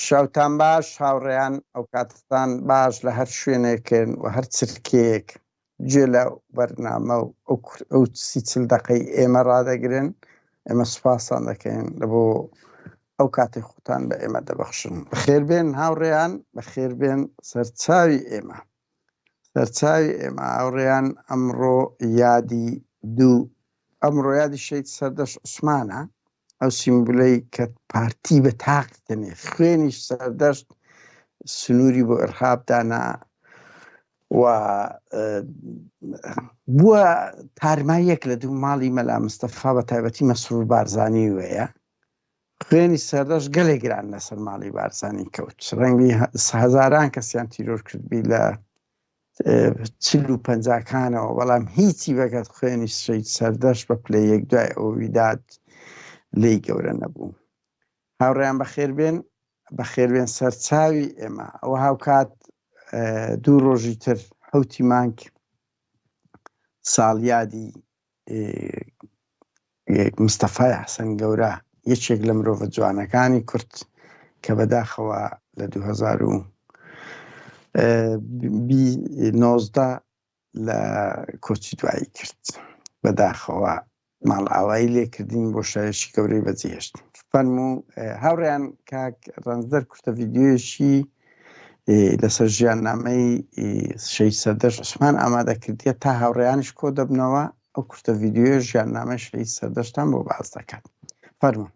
شەوتان باش هاوڕێیان، ئەوکاتتان باش لە هەر شوێنێکن و هەر چرکەیەک گوێ لە بەرنامە و ئەو سی چل دەقەی ئێمە ڕادەگرن، ئێمە سوپاستان دەکەین لە بۆ ئەو کاتەی خۆتان بە ئێمە دەبەخشن. بەخێربێن هاوڕێیان، بەخێربێن سەرچاوی ئێمە. سەرچاوی ئێمە هاوڕێیان ئەمڕۆ یادی دوو ئەمڕۆ یادی شەهید سەردەشت عوسمانە ئەو سیمبولەی کە پارتی بە تاق دەنێ خوێنیش سەردەشت سنووری بۆ ئرهاب دانا و بووە تارماییەک لە دوو ماڵی مەلا مستەفا بە تایبەتی مەسرور بارزانی وەیە خوێنی سەردەشت گەلێ گران لەسەر ماڵی بارزانی کەوت ڕەنگی هەزاران کەسیان تیرۆر کردبی لە چل و پەنجاکانەوە بەڵام هیچی بەگەت خوێنی شەید سەردەشت بە پلە یەک دوای ئەوە ویداد لێی گەورە نەبوو. هاوڕێیان بەخێربێن بەخێربێن سەرچاوی ئێمە ئەوە هاوکات دوو ڕۆژی تر حوتی مانگ ساڵیادی مستەفای حەسەن گەورە یەکێک لە مرۆڤە جوانەکانی کورد کە بەداخەوە لە 2019 لە کۆچی دوایی کرد بەداخەوە ماڵئاوایی لێکردین بۆ شایەکی گەورەی بەجێهێشت فەرموو هاوڕێیان کاک ڕەنجدەر کورتە ڤیدیۆیەکی لەسەر ژیاننامەی شەهید سەردەشت عوسمان ئامادە کردیە تا هاوڕێیانیش کۆ دەبنەوە ئەو کورتە ڤیدیۆیە ژیاننامەی شەهید سەردەشتان بۆ باس دەکات فەرموون.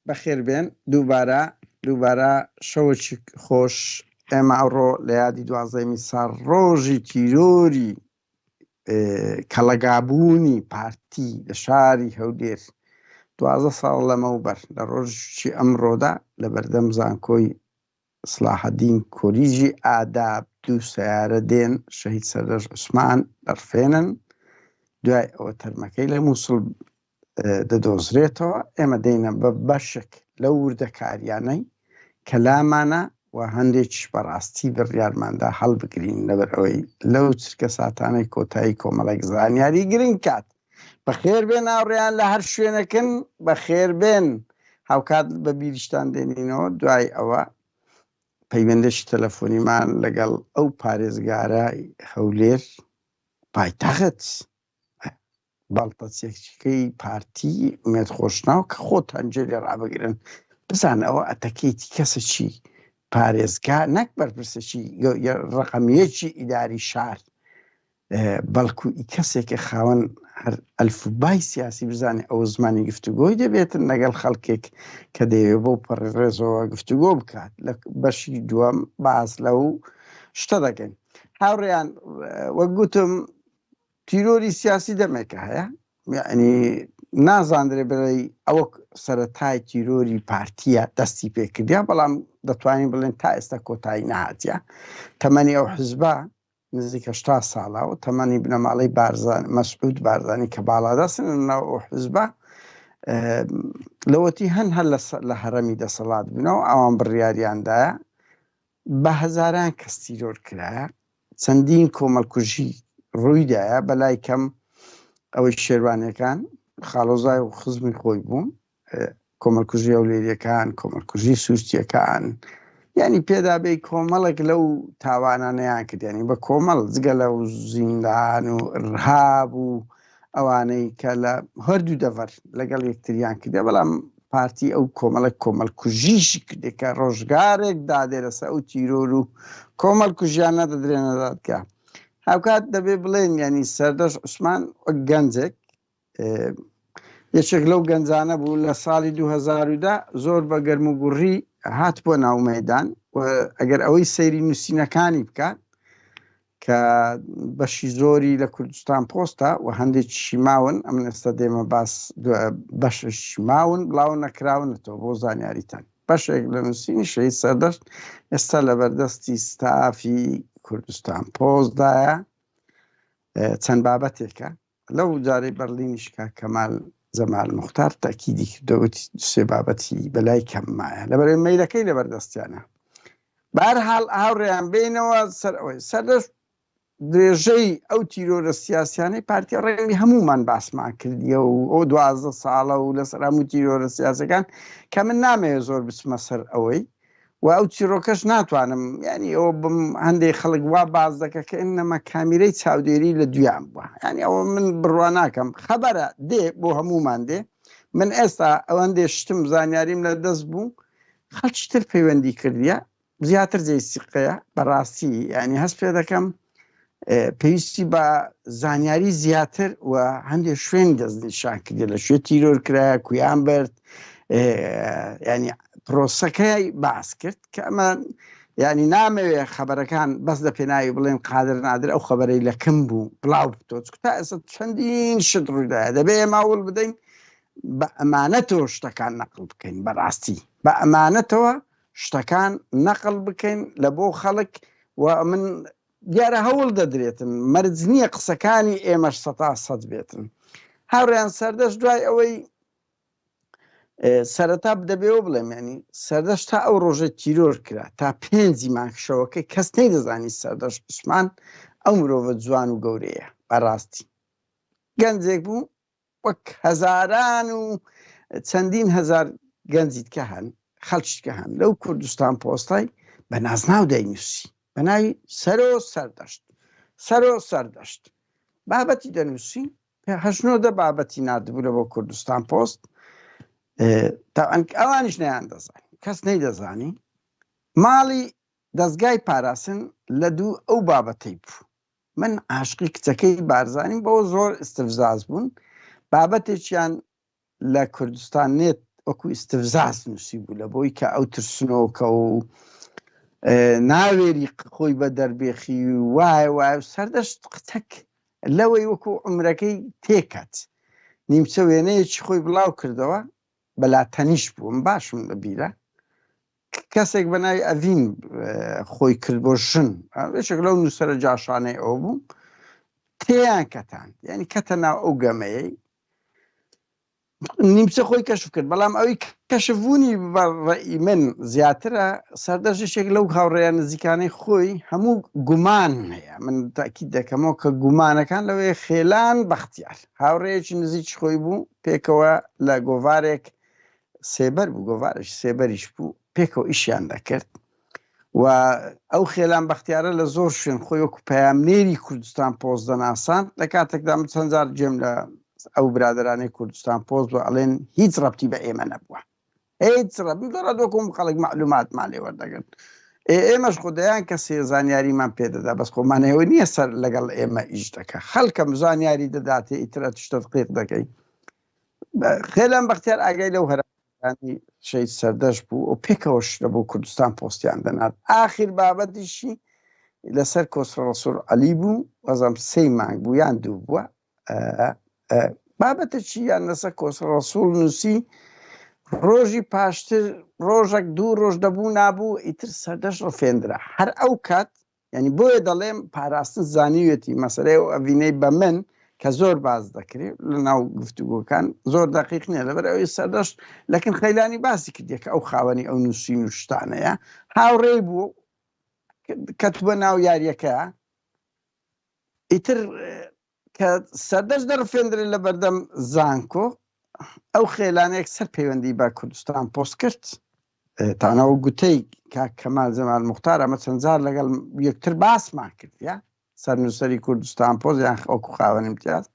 بەخێربێن دووبارە دووبارە شەوەکی خۆش ئێمە ئەوڕۆ لە یادی دوازدەیەمی ساڵ ڕۆژی تیرۆری کەڵەگابوونی پارتی لە شاری هەولێر دوازدە ساڵ لەمەوبەر لە ڕۆژی ئەمڕۆدا لە بەردەم زانکۆی سڵاحەدین کۆلیژی ئاداب دوو سەیارە دێن شەهید سەردەشت عوسمان دەڕفێنن دوای ئەوە تەرمەکەی لە مووسڵ دەدۆزرێتەوە ئێمە دێینە بە بەشێک لەو وردەکاریانەی کە لامانە و هەندێکیش بەڕاستی بڕیارماندا هەڵبگرین لەبەر ئەوەی لەو چرکە ساتانەی کۆتایی کۆمەڵێک زانیاری گرنگ کات بەخێر بێن هاوڕێیان لە هەر شوێنەکن بەخێر بێن هاوکات بە بیریشتان دێنینەوە دوای ئەوە پەیوەندێکی تەلەفۆنیمان لەگەڵ ئەو پارێزگارە هەولێر پایتەخت بەڵتەچیەکەی پارتی ئومێد خۆشناو کە خۆتان جێ لێ ڕابگرن بزان ئەوە ئەتەکەیتی کەسەکی پارێزگا نەک بەرپرسێکی ڕقەمیەکی ئیداری شار بەڵکو ئی کەسێکە خاوەن هەر ئەلفوبای سیاسی بزانێ ئەوە زمانی گفتوگۆی دەبێتن لەگەڵ خەڵکێک کە دەیەوێ بەو پەڕی ڕێزەوە گفتوگۆ بکات لە بەشی دووەم باس لەو شتە دەکەین هاوڕێیان وەک گوتم تیرۆری سیاسی دەمێکە هەیە یعنی نازاندرێ بڵێ ئەوە سەرەتای تیرۆری پارتیە دەستی پێکردیا بەڵام دەتوانین بڵێن تا ئێستا کۆتایی نهاتە تەمەنی ئەو حزبە نزیک هەشتا ساڵە و تەمەنی بنەماڵەی بارزان مەسعود بارزانی کە باڵادەستن لە ناو ئەو حزبە. لەوەتی هەن هەر لە هەرەمی دەسەڵات بنەوە ئەوان بڕیاریاندایە بە هەزاران کەس تیرۆر کرایە، چەندین کۆمەڵکوژی ڕوویدایە، بەلای کەم ئەوەی شێروانیەکان خاڵۆزای و خزمی خۆی بوون، کۆمەڵکوژی هەولێریەکان، کۆمەڵکوژی سوورچیەکان، یعنی پێدابێ کۆمەڵێک لەو تاوانانەیان کرد، یعنی بە کۆمەڵ جگە لەو زیندان و ئرهاب و ئەوانەی کە لە هەردوو دەڤەر لەگەڵ یەکتریان کردە، بەڵام پارتی ئەو کۆمەڵە کۆمەڵکوژیشی کردێ کە ڕۆژگارێک دادێ لەسەر ئەو تیرۆر و کۆمەڵکوژیانە دەدرێنە دادگا. هاوکات دەبێ بڵێن ینی سەردەشت عوسمان وەک گەنجێک یەکێک لەو گەنجانە بوو لە ساڵی 2010 زۆر بە گەرم و گوڕی هات بۆ ناو مەدان و ئەگەر ئەوەی سەیری نووسینەکانی بکات کە بەشی زۆری لە کوردستان پۆستە و هەندێکیشی ماون، ئەمن ئێستا دێمە باس بەشێکیشی ماون بڵاو نەکراونەتەوە بۆ زانیاریتان. بەشێک لە نووسینی شەهید سەردەشت ئێستا لە بەردەستی ستافی کوردستان پۆستدایە، چەند بابەتێکە. لەو جارەی بەرلینیش کاک کەمال جەمال موختار تەئکیدی کردەوە وتی سێ بابەتی بەلای کەم مایە لەبەرئەوەی مەیلەکەی لەبەر دەستیانە. بەهەرحاڵ هاوڕێیان بێینەوە سەر ئەوەی سەردەشت درێژەی ئەو تیرۆرە سیاسیانەی پارتی ڕەنگی هەموومان باسمان کردیە و ئەو 12 ساڵە و لەسەر هەموو تیرۆرە سیاسەکان کە من نامەوێت زۆر بچمە سەر ئەوەی و ئەو چیڕۆکەش ناتوانم یانی ئەوە بم هەندێک خەڵک وا باس دەکە کە ئینەما کامیرەی چاودێری لە دویان بووە یانی ئەوە من بڕوا ناکەم خەبەرە دێ بۆ هەموومان دێ من ئێستا ئەوەندێ شتم زانیاریم لە دەست بوو خەڵکی تر پەیوەندی کردیە زیاتر جێی سیقەیە بەڕاستی یانی هەست پێ دەکەم پێویستی بە زانیاری زیاتر و هەندێک شوێن دەستنیشان کردێ لە شوێ تیرۆر کرایە کویان برد ینی پرۆسەکەی باس کرد کە ئەمە ینی نامەوێ خەبەرەکان بەس لە پێناوی بڵێن قادر نادر ئەو خەبەرەی لە کم بوو بڵاو بتۆ تا ئێستا چەندین شت ڕوویدایە دەبێ ئێمە هەوڵ بدەین بە ئەمانەتەوە شتەکان نەقل بکەین بەڕاستی بە ئەمانەتەوە شتەکان نەقل بکەین لە بۆ خەڵک و من دیارە هەوڵ دەدرێتن مەرج نییە قسەکانی ئێمەش سەتا سەد بێتن. هاوڕێیان سەردەشت دوای ئەوەی سەرەتا دەبێەوە بڵێم ینی سەردەشت تا ئەو ڕۆژە تیرۆر کرا تا پێنجی مانگ شەوەکەی کەس نەیدەزانی سەردەشت عوسمان ئەو مرۆڤە جوان و گەورەیە بەڕاستی گەنجێک بوو وەک هەزاران و چەندین هەزار گەنجی دیکە هەن، خەڵکی دیکە هەن لەو کوردستان پۆستای بە نازناو دەینووسی بە ناوی سەرۆ سەردەشت، سەرۆ سەردەشت بابەتی دەنووسی، هەشت نۆ دە بابەتی ناردبوو لە بۆ کوردستان پۆست، ئەوانیش نەیان دەزانی، کەس نەیدەزانی. ماڵی دەزگای پاراستن لە دوو ئەو بابەتەی بوو. من عاشقی کچەکەی بارزانیم بەوە زۆر ئیستفزاز بوون بابەتێکیان لە کوردستان نێت وەکو ئیستفزاز نووسی بوو لە بۆی کە ئەو ترسنۆکە و ناوێری خۆی بە دەربێخی وایە وایە و سەردەشت قتەک لەوەی وەکو عمرەکەی تێکات نیمچە وێنەیەکی خۆی بڵاو کردەوە بەلا تەنیش بووم باشم لە بیرە کەسێک بە ناوی ئەڤین خۆی کرد بۆ ژن یەکێک لەو نووسەرە جاشانەی ئەو بوو تێیان کەتان یعنی کەتە ناو ئەو گەمەیەی نیمچە خۆی کەشف کرد بەڵام ئەوی کەشفبوونی بە ڕەئی من زیاترە سەردەشت یەکێک لەو هاوڕێیان نزیکانەی خۆی هەموو گومان هەیە من تاکید دەکەمەوە کە گومانەکان لەوەیە خێلان بەختیار هاوڕێیەکی نزیکی خۆی بوو پێکەوە لە گۆڤارێک سێبەر بوو گۆڤارێکی سێبەریش بوو پێکەوە ئیشیان دەکرد و ئەو خێلان بەختیارە لە زۆر شوێن خۆی وەکو پەیامنێری کوردستان پۆست دەناساند لە کاتێکدا من چەند جار گوێم لە ئەو برادەرانەی کوردستان پۆست بوو ئەڵێن هیچ ڕەبتی بە ئێمە نەبووە هیچ ڕەبت دەڵێت وەکو خەڵک مەعلوماتمان لێ وەردەگرن ئێمەش خۆ دەیان کەسێ زانیاریمان پێدەدا بەس خۆمانەوە نییە سەر لەگەڵ ئێمە ئیش دەکە خەڵکەم زانیاری دەداتێ ئیترە تشتە تدقیق دەکەی خێلان بەختیار ئاگای لەو هەرانی شەید سەردەشت بوو و پێکەوەش لە بۆ کوردستان پۆستیان دەنارد ئاخیر بابەتیشی لەسەر کۆسرە ڕەسوڵ عەلی بوو وەزم سێ مانگ بوو یان دوو بووە بابەتەکی یان لەسەر کۆسرە ڕەسوڵ نووسی ڕۆژی پاشتر ڕۆژێک دوو ڕۆژ دەبوو نابوو ئیتر سەردەشت ڕفێندرا هەر ئەو کات یانی بۆیە دەڵێم پاراستن زانیویەتی مەسەلەی ئەو ئەڤینەی بە من کە زۆر باس دەکرێت لە ناو گفتوگۆکان زۆر دەقیق نییە لەبەر ئەوەی سەردەشت لەکن خەیلانی باسی کردیە کە ئەو خاوەنی ئەو نووسین و شتانەیە هاوڕێی بوو کەتبووە ناو یاریەکە ئیتر کە سەردەشت دەڕفێندرێت لە بەردەم زانکۆ ئەو خێلانەیەک سەر پەیوەندی بە کوردستان پۆست کرد تانەوە گوتەی کاک کەمال جەمال موختار ئەمە چەند جار لەگەڵ یەکتر باسمان کرد یا سەرنووسەری کوردستان پۆست یان وەکو خاوەن امتیاز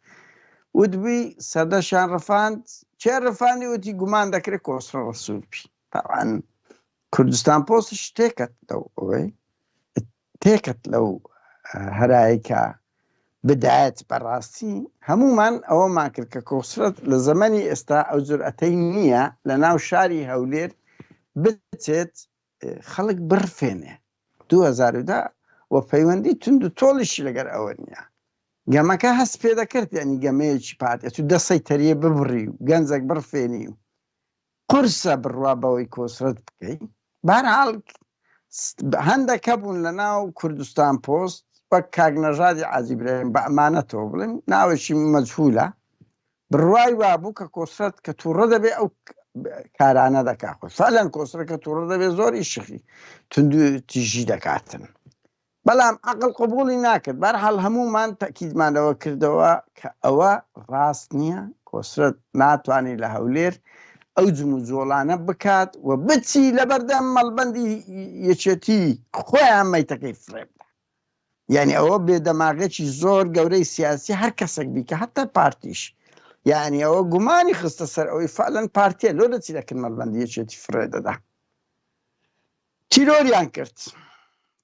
وتبووی سەردەشیان ڕفاند چێ ڕفاندی وتی گومان دەکرێت کۆسرە ڕەسوول بی تاوان کوردستان پۆست شتێکت لەو ئەوەی تێکەت لەو هەرایەی کە بدایەت بەڕاستی هەموومان ئەوەمان کرد کە کۆسرەت لە زەمەنی ئێستا ئەو جورئەتەی نییە لە ناو شاری هەولێر بچێت خەڵک بڕفێنێ 2010 و پەیوەندی توند و تۆڵیشی لەگەر ئەوە نییە گەمەکە هەست پێ دەکرد یعنی گەمەیەکی پارتی ئەتوو دەسەی تەریە ببڕی و گەنجێک بڕفێنی و قورسە بڕوا بەوەی کۆسرەت بکەی بەهەرحاڵ هەندێک هەبوون لە ناو کوردستان پۆست وەک کاک نەژادی عازی برایم بە ئەمانەتەوە بڵێم ناوێکی مەجهولە بڕوای وابوو کە کۆسرەت کە تووڕە دەبێ ئەو کارانە دەکا خۆ فعلەن کۆسرە کە تووڕە دەبێ زۆر ئیشخی تونند تیژی دەکاتن بەڵام عەقڵ قبوڵی ناکرد، بەرحاڵ هەموومان تەئکیدمان لەوە کردەوە کە ئەوە ڕاست نییە، کۆسرەت ناتوانێت لە هەولێر ئەو جموجۆڵانە بکات و بچی لەبەردەم مەڵبەندی یەکێتی خۆیان مەیتەکەی فڕێ بدات. یعنی ئەوە بێدەماغێکی زۆر گەورەی سیاسی هەر کەسێک بیکە هەتا پارتیش یعنی ئەوە گومانی خستە سەر ئەوەی فعلەن پارتیە لۆ دەچی لەکن مەڵبەندی یەکێتی فڕێ دەدا. تیرۆریان کرد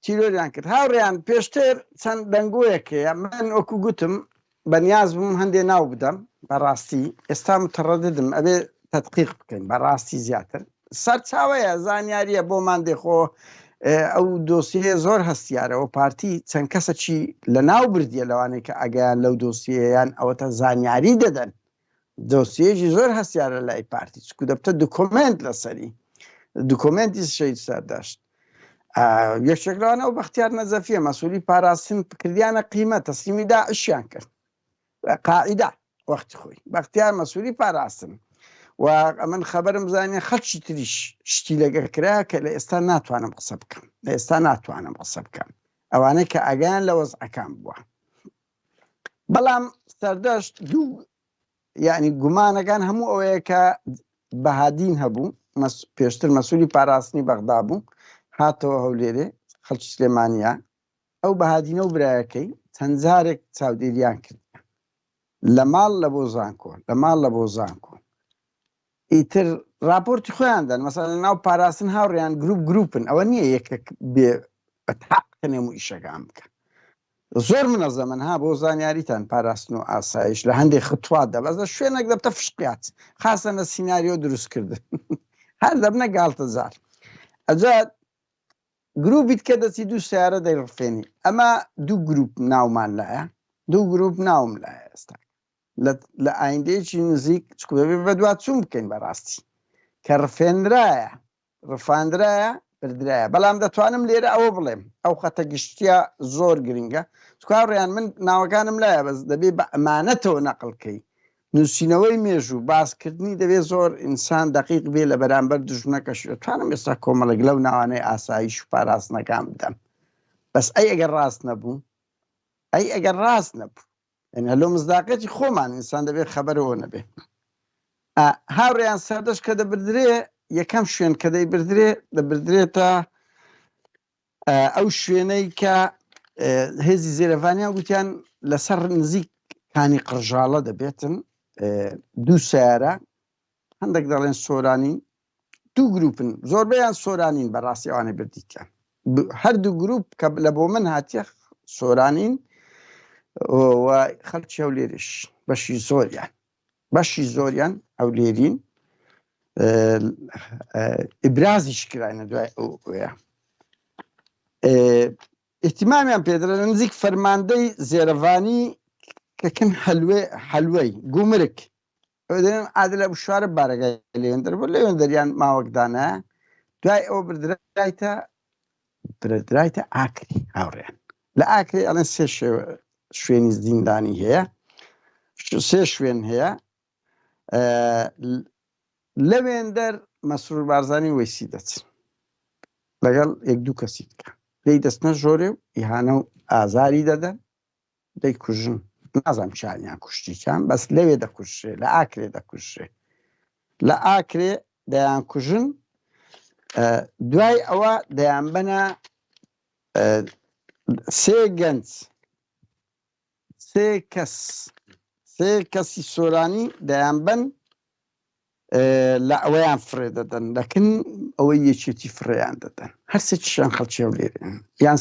تیرۆریان کرد هاوڕێیان پێشتر چەند دەنگۆیەک هەیە من وەکو گوتم بەنیاز بووم هەندێ ناو بدەم بەڕاستی ئێستا متەڕەددم ئەبێ تەدقیق بکەین بەڕاستی زیاتر سەرچاوەیە زانیاریە بۆمان دێخۆ ئەو دۆسیە زۆر هەستیارەوە پارتی چەند کەسەکی لە ناو بردیە لەوانەیە کە ئەگەیان لەو دۆسیەیان ئەوەتە زانیاری دەدەن دۆسیەیەکی زۆر هەستیارە لای پارتی چکو دەبتە دوکۆمێنت لەسەری دوکۆمێنتی شەید سەردەشت یەکێک لەوانە ئەو بەختیار نەجەفیە مەسوولی پاراستن کردیانە قیمە تەسلیمی داعشیان کرد قاعدە وەختی خۆی بەختیار مەسوولی پاراستن و ئەمن خەبەرم زانێ خەڵکی تریش شتی لەگەر کرا کە لە ئێستا ناتوانم قسە بکەم لە ئێستا ناتوانم قسە بکەم ئەوانەی کە ئاگایان لە وەزعەکان بووە بەڵام سەردەشت دوو یعنی گومانەکان هەموو ئەوەیە کە بەهادین هەبوو پێشتر مەسوولی پاراستنی بەغدا بوو هاتەوە هەولێرێ خەڵکی سلێمانە ئەو بەهادینە و برایەکەی چەند جارێک چاودێریان کرد لە ماڵ لە بۆ زانکۆ لە ماڵ لە بۆ زانکۆ ئیتر راپۆرتی خۆیان دەن مەسەلەن لەناو پاراستن هاوڕێیان گروپ گروپن ئەوە نییە یەکێک بێ بە تاقنێم و ئیشەکان بکە زۆر منەزەمن ها بۆ زانیاریتان پاراستن و ئاسایش لە هەندێک خطوات دە بەس لە شوێنێک دەبتە فشقیات خاصە لە سیناریۆ دروستکردن هەر دەبنە گاڵتەجار ئەجا گروپیت کە دەچی دوو سیارە دەیڕفێنی ئەمە دوو گروپ ناومان لایە دوو گروپ ناوم لایە ئێستا لە ئایندەیەکی نزیک چکو دەبێ بەدواچوون بکەین بەڕاستی کە ڕفێنرایە ڕفاندرایە بردرایە بەڵام دەتوانم لێرە ئەوە بڵێم ئەو خەتە گشتیە زۆر گرنگە چکاڕیان من ناوەکانم لایە بەس دەبێ بە ئەمانەتەوە نەقلکەی نووسینەوەی مێژوو باسکردنی دەبێ زۆر ئینسان دقیق بێ لە بەرامبەر دژمنەکەش دەتوانم ئێستا کۆمەڵێک لەو ناوانەی ئاسایش و پاراستنەکان بدەم بەس ئەی ئەگەر ڕاست نەبوو ئەی ئەگەر ڕاست نەبوو یعنی هەلۆ مزداقێتی خۆمان ئینسان دەبێت خەبەرەوە نەبێ هاوڕێیان سەردەش کە دەبردرێ یەکەم شوێن کە دەیبردرێ دەبردرێتە ئەو شوێنەی کە هێزی زێرەڤانیان گوتیان لەسەر نزیک کانی قڕژاڵە دەبێتن دوو سیارە هەندێک دەڵێن سۆرانی دوو گروپن زۆربەیان سۆرانین بەڕاستی ئەوانەی بردیتیان هەردوو گروپ کە لە بۆ من هاتیە سۆرانین و خەڵکی هەولێریش بەشی زۆریان بەشی زۆریان هەولێرین ئیبرازیش کراینە دوای ئەو ئەوەیە اهتمامیان پێدرا لە نزیک فەرماندەی زێرەڤانی کەکن حەلوێ حەلوەی گومرک دەڵێن عادل ئەبو شوارب بارەگای لەوێندەر بوو لەوێندەریان ماوەک دانا دوای ئەوە بردرایتە بردرایتە ئاکری هاوڕێیان لە ئاکری ئەڵێن سێ شوێنی زیندانی هەیە. سێ شوێن هەیە لەوێندەر مەسرور بارزانی وەیسی دەچن لەگەڵ یەک دوو کەسی دیکە لێی دەستنە ژۆرێ و ئیهانە و ئازاری دەدەن دەیکوژن نازانم چیانیان کوشتی چیان بەس لەوێ دەکوژرێ لە ئاکرێ دەکوژرێ لە ئاکرێ دەیان کوژن دوای ئەوە دەیانبەنە سێ گەنج سێ کەس سێ کەسی سۆرانی دەیانبەن لە ئەوەیان فڕێ دەدەن لەکن ئەوەی یەکێتی فڕێیان دەدەن هەر سێکیشیان خەڵکی هەولێرن یان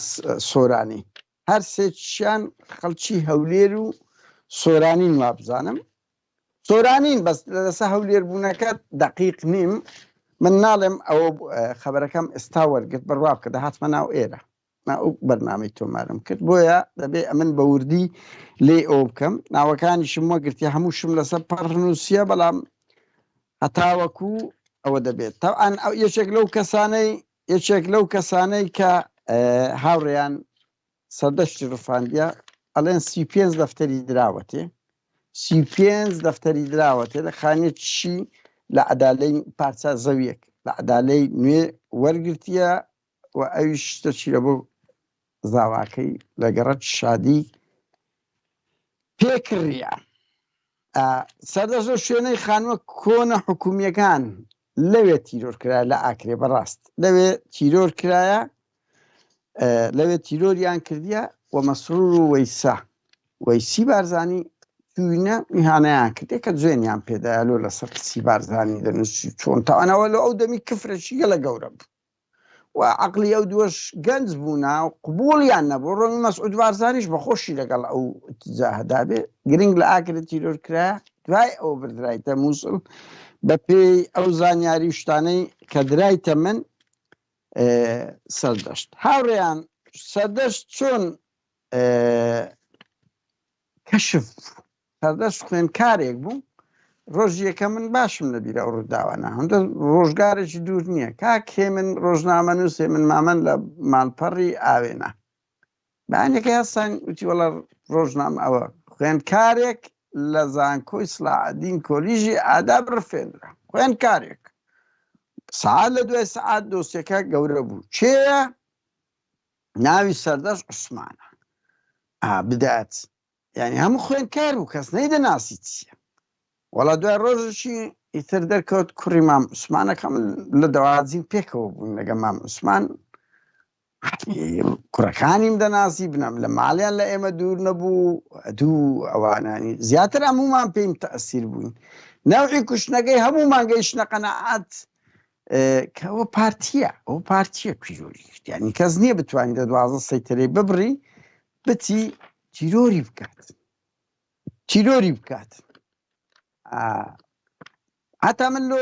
سۆرانی هەر سێکیشیان خەڵکی هەولێر و سۆرانین وابزانم سۆرانین بەس لەسە هەولێر بوونەکە دقیق نیم من ناڵێم ئەوە خەبەرەکەم ئێستا وەرگرت بڕوا بکە دەهاتمە ناو ئێرە ئەو بەرنامەی تۆمارم کرد بۆیە دەبێ ئەمن بە وردی لێ ئەو بکەم ناوەکانیشم وەگرتی هەمووشم لەسەر پەڕ نووسیە بەڵام هەتاوەکو ئەوە دەبێت تەعاان ئەو یەکێک لەو کەسانەی یەکێک لەو کەسانەی کە هاوڕێیان سەردەشتی ڕفاندە ئەڵێن 35 دەفتەری دراوەتێ 35 دەفتەری دراوەتێ لە خانێکی لە عدالەی پارچە زەویەک لە عدالەی نوێ وەرگرتیە و ئەویش دەچیرە بۆ زاواکەی لە گەڕەک شادی پێکڕیە. سەردەشت لەو شوێنەی خانووە کۆنە حکومییەکان لەوێ تیرۆر کرایە لە ئاکرێ بەڕاست لەوێ تیرۆر کرایە لەوێ تیرۆریان کردیە و مەسرور و وەیسا وەیسی بارزانی چوینە میهانەیان کردێ کە جوێنیان پێدایە لۆ لەسەر قسی بارزانی دەنووسی چۆن تاوانەوە لە ئەو دەمی کفرەکی گەلە گەورە بوو و عەقڵی ئەو دووەش گەنج بوونا و قبوڵیان نەبوو، ڕۆنی مەسعود بارزانیش بە خۆشی لەگەڵ ئەو ئیتجاهەدا بێ، گرنگ لە ئاکرێ تیرۆر کرا، دوای ئەوە بردرایتە موسڵ، بە پێی ئەو زانیاری و شتانەی کە درایتە من سەردەشت. هاوڕێیان سەردەشت چۆن کەشف بوو؟ سەردەشت خوێندکارێک بوو ڕۆژی یەکەم من باشم لەبیرە ئەو ڕووداوانە هەندە ڕۆژگارێکی دوور نییە کاک هێمن ڕۆژنامەنووس هێمن مامەند لە ماڵپەڕی ئاوێنە بەیانەکەی هەستان وتی وەڵا ڕۆژنامە ئەوە خوێندکارێک لە زانکۆی سلاعەدین کۆلیژی ئاداب ڕفێنرا خوێندکارێک سەعات لە دوای سەعات دۆسیەکە گەورە بوو کێیە ناوی سەردەشت عوسمانە بدات یانی هەموو خوێندکار بوو کەس نەیدەناسی چییە وەڵا دوای ڕۆژێکی ئیتر دەرکەوت کوڕی مام عوسمانەکە من لە دەوازین پێکەوە بووین لەگە مام عوسمان کوڕەکانیم دەناسی بنەم لە ماڵیان لە ئێمە دوور نەبوو دوو ئەوانانی زیاتر هەمومان پێیم تەسیر بووین نەوعی کوشتنەکەی هەمومان گەیشتنە قەنەعات کە ئەوە پارتیە ئەو پارتیە تیرۆری کرد یعنی کەس نییە بتوانین لە 12 سەیتەرەی ببڕی بچی تیرۆری بکات تیرۆری بکات هەتا من لۆ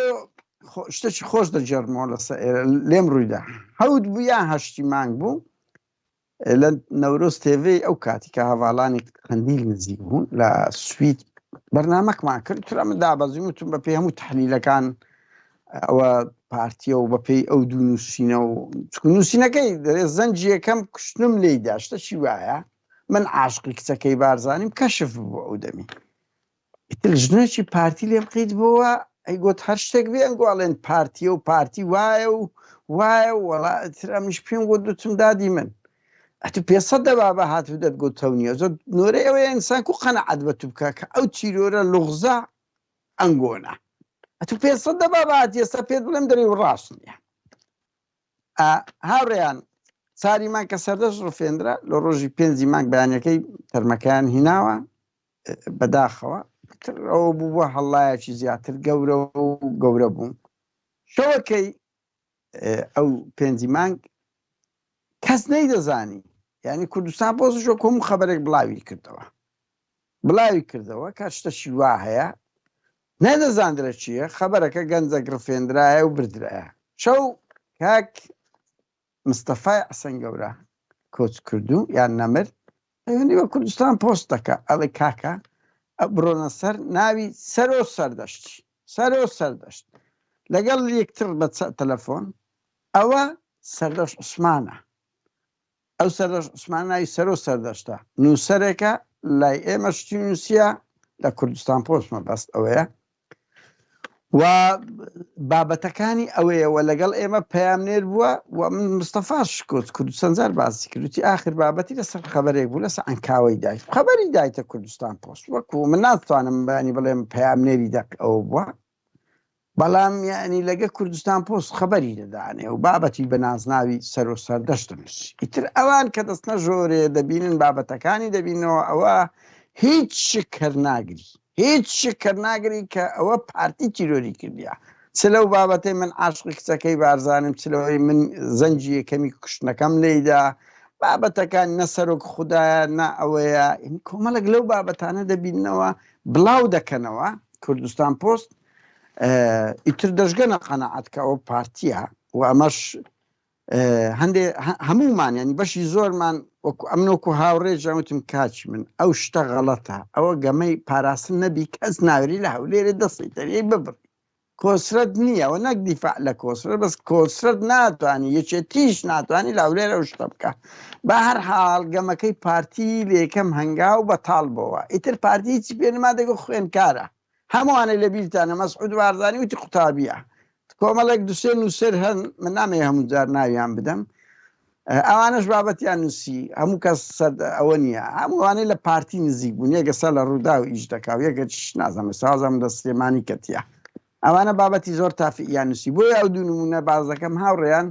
شتێکی خۆش دەگێڕمەوە لەسەر ئێرە لێم ڕوویدا حەوت بوو یا هەشتی مانگ بوو لە نەورۆز تێڤی ئەو کاتی کە هەڤاڵانی قەندیل نزیک بوون لە سوید بەرنامەکمان کرد ترە من دابەزیم وتم بە پێی هەموو تحلیلەکان ئەوە پارتیە و بەپێی ئەو دوو نووسینە و چکو نووسینەکەی دەرێ زەنجی یەکەم کوشتنم لێی دا شتەکی وایە من عاشقی کچەکەی بارزانیم کەشف بوو ئەو دەمی ئیتر ژنێکی پارتی لێم قیت بووە ئەی گوت هەر شتێک بێ ئەنگۆ ئەڵێن پارتیە و پارتی وایە و وایە و وەڵا ئیتر ئەمیش پێم گوت دوتم دادی من ئەتو پێسەد دەبابە هاتوو دەتگوت تەو نییە زۆر نۆرەی ئەوەیە ئینسان کو قەنەعەت بە تو بکە کە ئەو تیرۆرە لوغزە ئەنگۆنە ئەتو پێسەد دەبابە هاتی ئێستا پێت بڵێم دەرێ و ڕاست نییە هاوڕێیان چاری مانگ کە سەردەشت ڕفێندرا لە ڕۆژی پێنجی مانگ بەیانەکەی تەرمەکەیان هیناوە بەداخەوە تر ئەوە بوو بووە هەڵایەکی زیاتر گەورە و گەورە بوو شەوەکەی ئەو پێنجی مانگ کەس نەیدەزانی یعنی کوردستان پۆستش وەک هەموو خەبەرێک بڵاوی کردەوە بڵاوی کردەوە کە شتەشی وا هەیە نەدەزاندرە چییە خەبەرەکە گەنجەک ڕفێندرایە و بردرایە شەو کاک مستەفای حەسەن گەورە کۆچ کردو یان نەمر پەیوەندی بە کوردستان پۆست دەکا ئەڵێ کاکە بڕۆنە سەر ناوی سەرۆ سەردەشتی سەرۆ سەردەشت لەگەڵ یەکتر بە تەلەفۆن ئەوە سەردەشت عوسمانە ئەو سەردەشت عوسمان ناوی سەرۆ سەردەشتە نووسەرێکە لای ئێمە شتی نووسیە. لە کوردستان پۆست مەبەست ئەوەیە و بابەتەکانی ئەوەیە و لەگەڵ ئێمە پەیامنێر بووە و من مستەفاش کۆچ کوردستان جار باسی کردوتی ئاخر بابەتی لەسەر خەبەرێک بوو لەسەر عەنکاوەی دایت خەبەری دایتە کوردستان پۆست وەکو من ناتوانم بەیانی بڵێم پەیامنێری دەق ئەوە بووە بەڵام یعنی لەگە کوردستان پۆست خەبەری دەدانێ و بابەتی بە نازناوی سەر و سەردەشت دەنووسی ئیتر ئەوان کە دەستنە ژۆرێ دەبینن بابەتەکانی دەبینەوە ئەوە هیچ شک هەر ناگری هیچ شک هەر ناگری کە ئەوە پارتی تیرۆری کردیە چ لەو بابەتەی من عاشقی کچەکەی بارزانم چ لەوەی من زەنگی یەکەمی کوشتنەکەم لێیدا بابەتەکان نە سەرۆک خودایە نە ئەوەیە کۆمەڵێک لەو بابەتانە دەبیننەوە بڵاو دەکەنەوە کوردستان پۆست ئیتر دەشگەنە قەناعەت کە ئەوە پارتیە و ئەمەش هەندێ هەموومان ینی بەشی زۆرمان وەکو ئەمن وەکو هاوڕێ ژەوتم کاچ من ئەو شتە غەڵەتە ئەوە گەمەی پاراستن نەبی کەس ناوری لە هەولێرێ دەستی دەریای ببڕی کۆسرەت نییە و نەک دیفاع لە کۆسرەت بەس کۆسرەت ناتوانانی یەکێتیش ناتوانانی لە هەولێر ئەو شتە بکە بە هەر حاڵ گەمەکەی پارتی لە یەکەم هەنگاو بەتاڵ بۆوە ئیتر پارتی هیچی پێ نما دەگۆ خوێنکارە هەمووانەی لە بیرتانە مەسعود بارزانی وتی قوتابیە کۆمەڵێک دوسێ نووسەر هەن من نامەوێ هەموو جار ناویان بدەم ئەوانەش بابەتیان نووسی هەموو کەس سەر ئەوە نییە هەمووانەی لە پارتی نزیک بوون یەکە سەر لە ڕوودا و ئیش دەکا و یەکە چش نازانم سازم لە سلێمانی کەتیە ئەوانە بابەتی زۆر تافیان نووسی بۆیە ئەو دوو نمونە باز دەکەم هاوڕێیان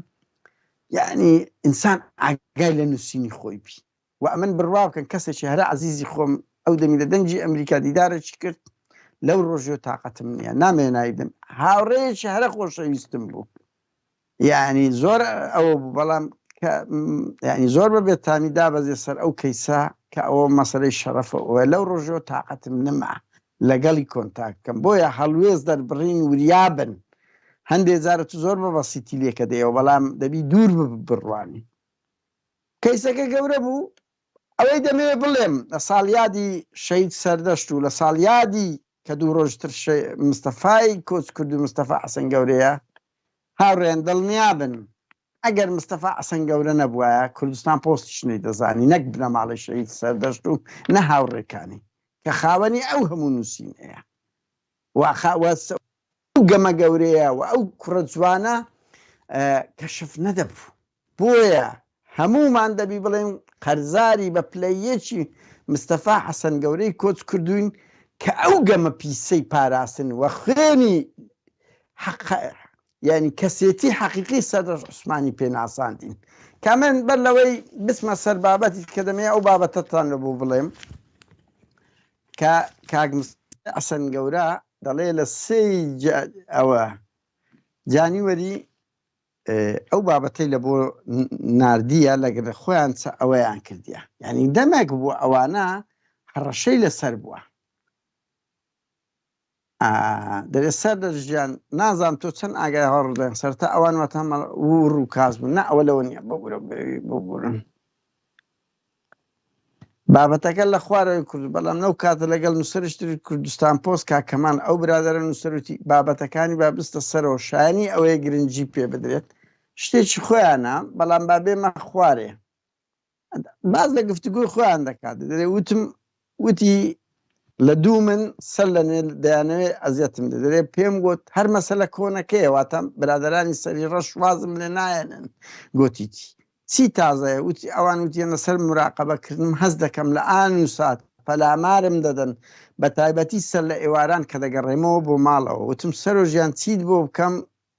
یعنی ئینسان ئاگای لە نووسینی خۆی بی و ئەمن بڕوا بکەن کەسێکی هەرە عەزیزی خۆم ئەو دەمی لە دەنگی ئەمریکا دیدارێکی کرد لەو ڕۆژیۆ تاقەتم نییە نامەوێ ناوی بدەم هاوڕێیەکی هەرە خۆشەویستم بوو یعنی زۆر ئەوە بوو بەڵام کە یعنی زۆر بە بێتامی دابەزێ سەر ئەو کەیسە کە ئەوە مەسەلەی شەرەفە ئەوە لەو ڕۆژەوە تاقەتم نما لەگەڵی کۆنتاکت کەم بۆیە هەڵوێست دەربڕین وریابن هەندێ جارە تو زۆر بە بەسیتی لێکە دەیەوە بەڵام دەبی دوور بڕوانی کەیسەکە گەورە بوو، ئەوەی دەمەوێت بڵێم لە ساڵیادی شەهید سەردەشت و لە ساڵیادی کە دوو ڕۆژ تر مستەفای کۆچکردوو مستەفا حەسەن گەورەیە، هاوڕێیان دڵنیابن ئەگەر مستەفا حەسەن گەورە نەبوایە کوردستان پۆستیش نەیدەزانی نەک بنەماڵەی شەهید سەردەشت و نە هاوڕێکانی کە خاوەنی ئەو هەموو نووسینەیە و ئەو گەمە گەورەیە و ئەو کوڕە جوانە کەشف نەدەبوو. بۆیە هەموومان دەبی بڵێین قەرزاری بە پلە یەکی مستەفا حەسەن گەورەی کۆچ کردووین کە ئەو گەمە پیسەی پاراستن و خوێنی حەق یانی کەسێتی حەقیقی سەردەشت عوسمانی پێ ناساندین کە من بەر لەوەی بچمە سەر بابەتی کە دەمەوێ ئەو بابەتەتان لە بۆ بڵێم کە کاک مستەفا حەسەن گەورە دەڵێ لە سێی ئەوە جانیوەری ئەو بابەتەی لە بۆ ناردیە لەگەر خۆیان چە ئەوەیان کردیە یعنی دەمێک بووە ئەوانە هەڕەشەی لەسەر بووە دەێ سەر دەژیان نازانم تۆ چەند ئاگای هەڕدەن سەرتا ئەوان واتە و ڕووکاز بوو نە ئەوە لەوە نییە ببورە ببورن بابەتەکە لە خوارەوەی کورد بەڵام لەو کاتە لەگەڵ نووسەرش تری کوردستان پۆست کاک کەمال ئەو برادەرە نووسەر وتی بابەتەکانی با بستە سەرەوە شایانی ئەوەیە گرنگی پێ بدرێت شتێکی خۆیانە بەڵام با بێمە خوارێ باز لە گفتوگۆی خۆیان دەکات دەێ وتم وتی لە دوو من سەر لە نوێ دەیانەوێ ئەزیەتم دەدرێ پێم گوت هەر مەسەلە کۆنەکەیە واتە برادەرانی سەری ڕەش وازم لێ نایەنن گوتی چی چی تازەیە؟ وتی، ئەوان وتیان لەسەر موراقەبە کردنم هەست دەکەم لە ئان و سات پەلامارم دەدەن، بە تایبەتی سەر لە ئێواران کە دەگەڕێمەوە بۆ ماڵەوە. وتم، سەرۆ ژیان چیت بۆ بکەم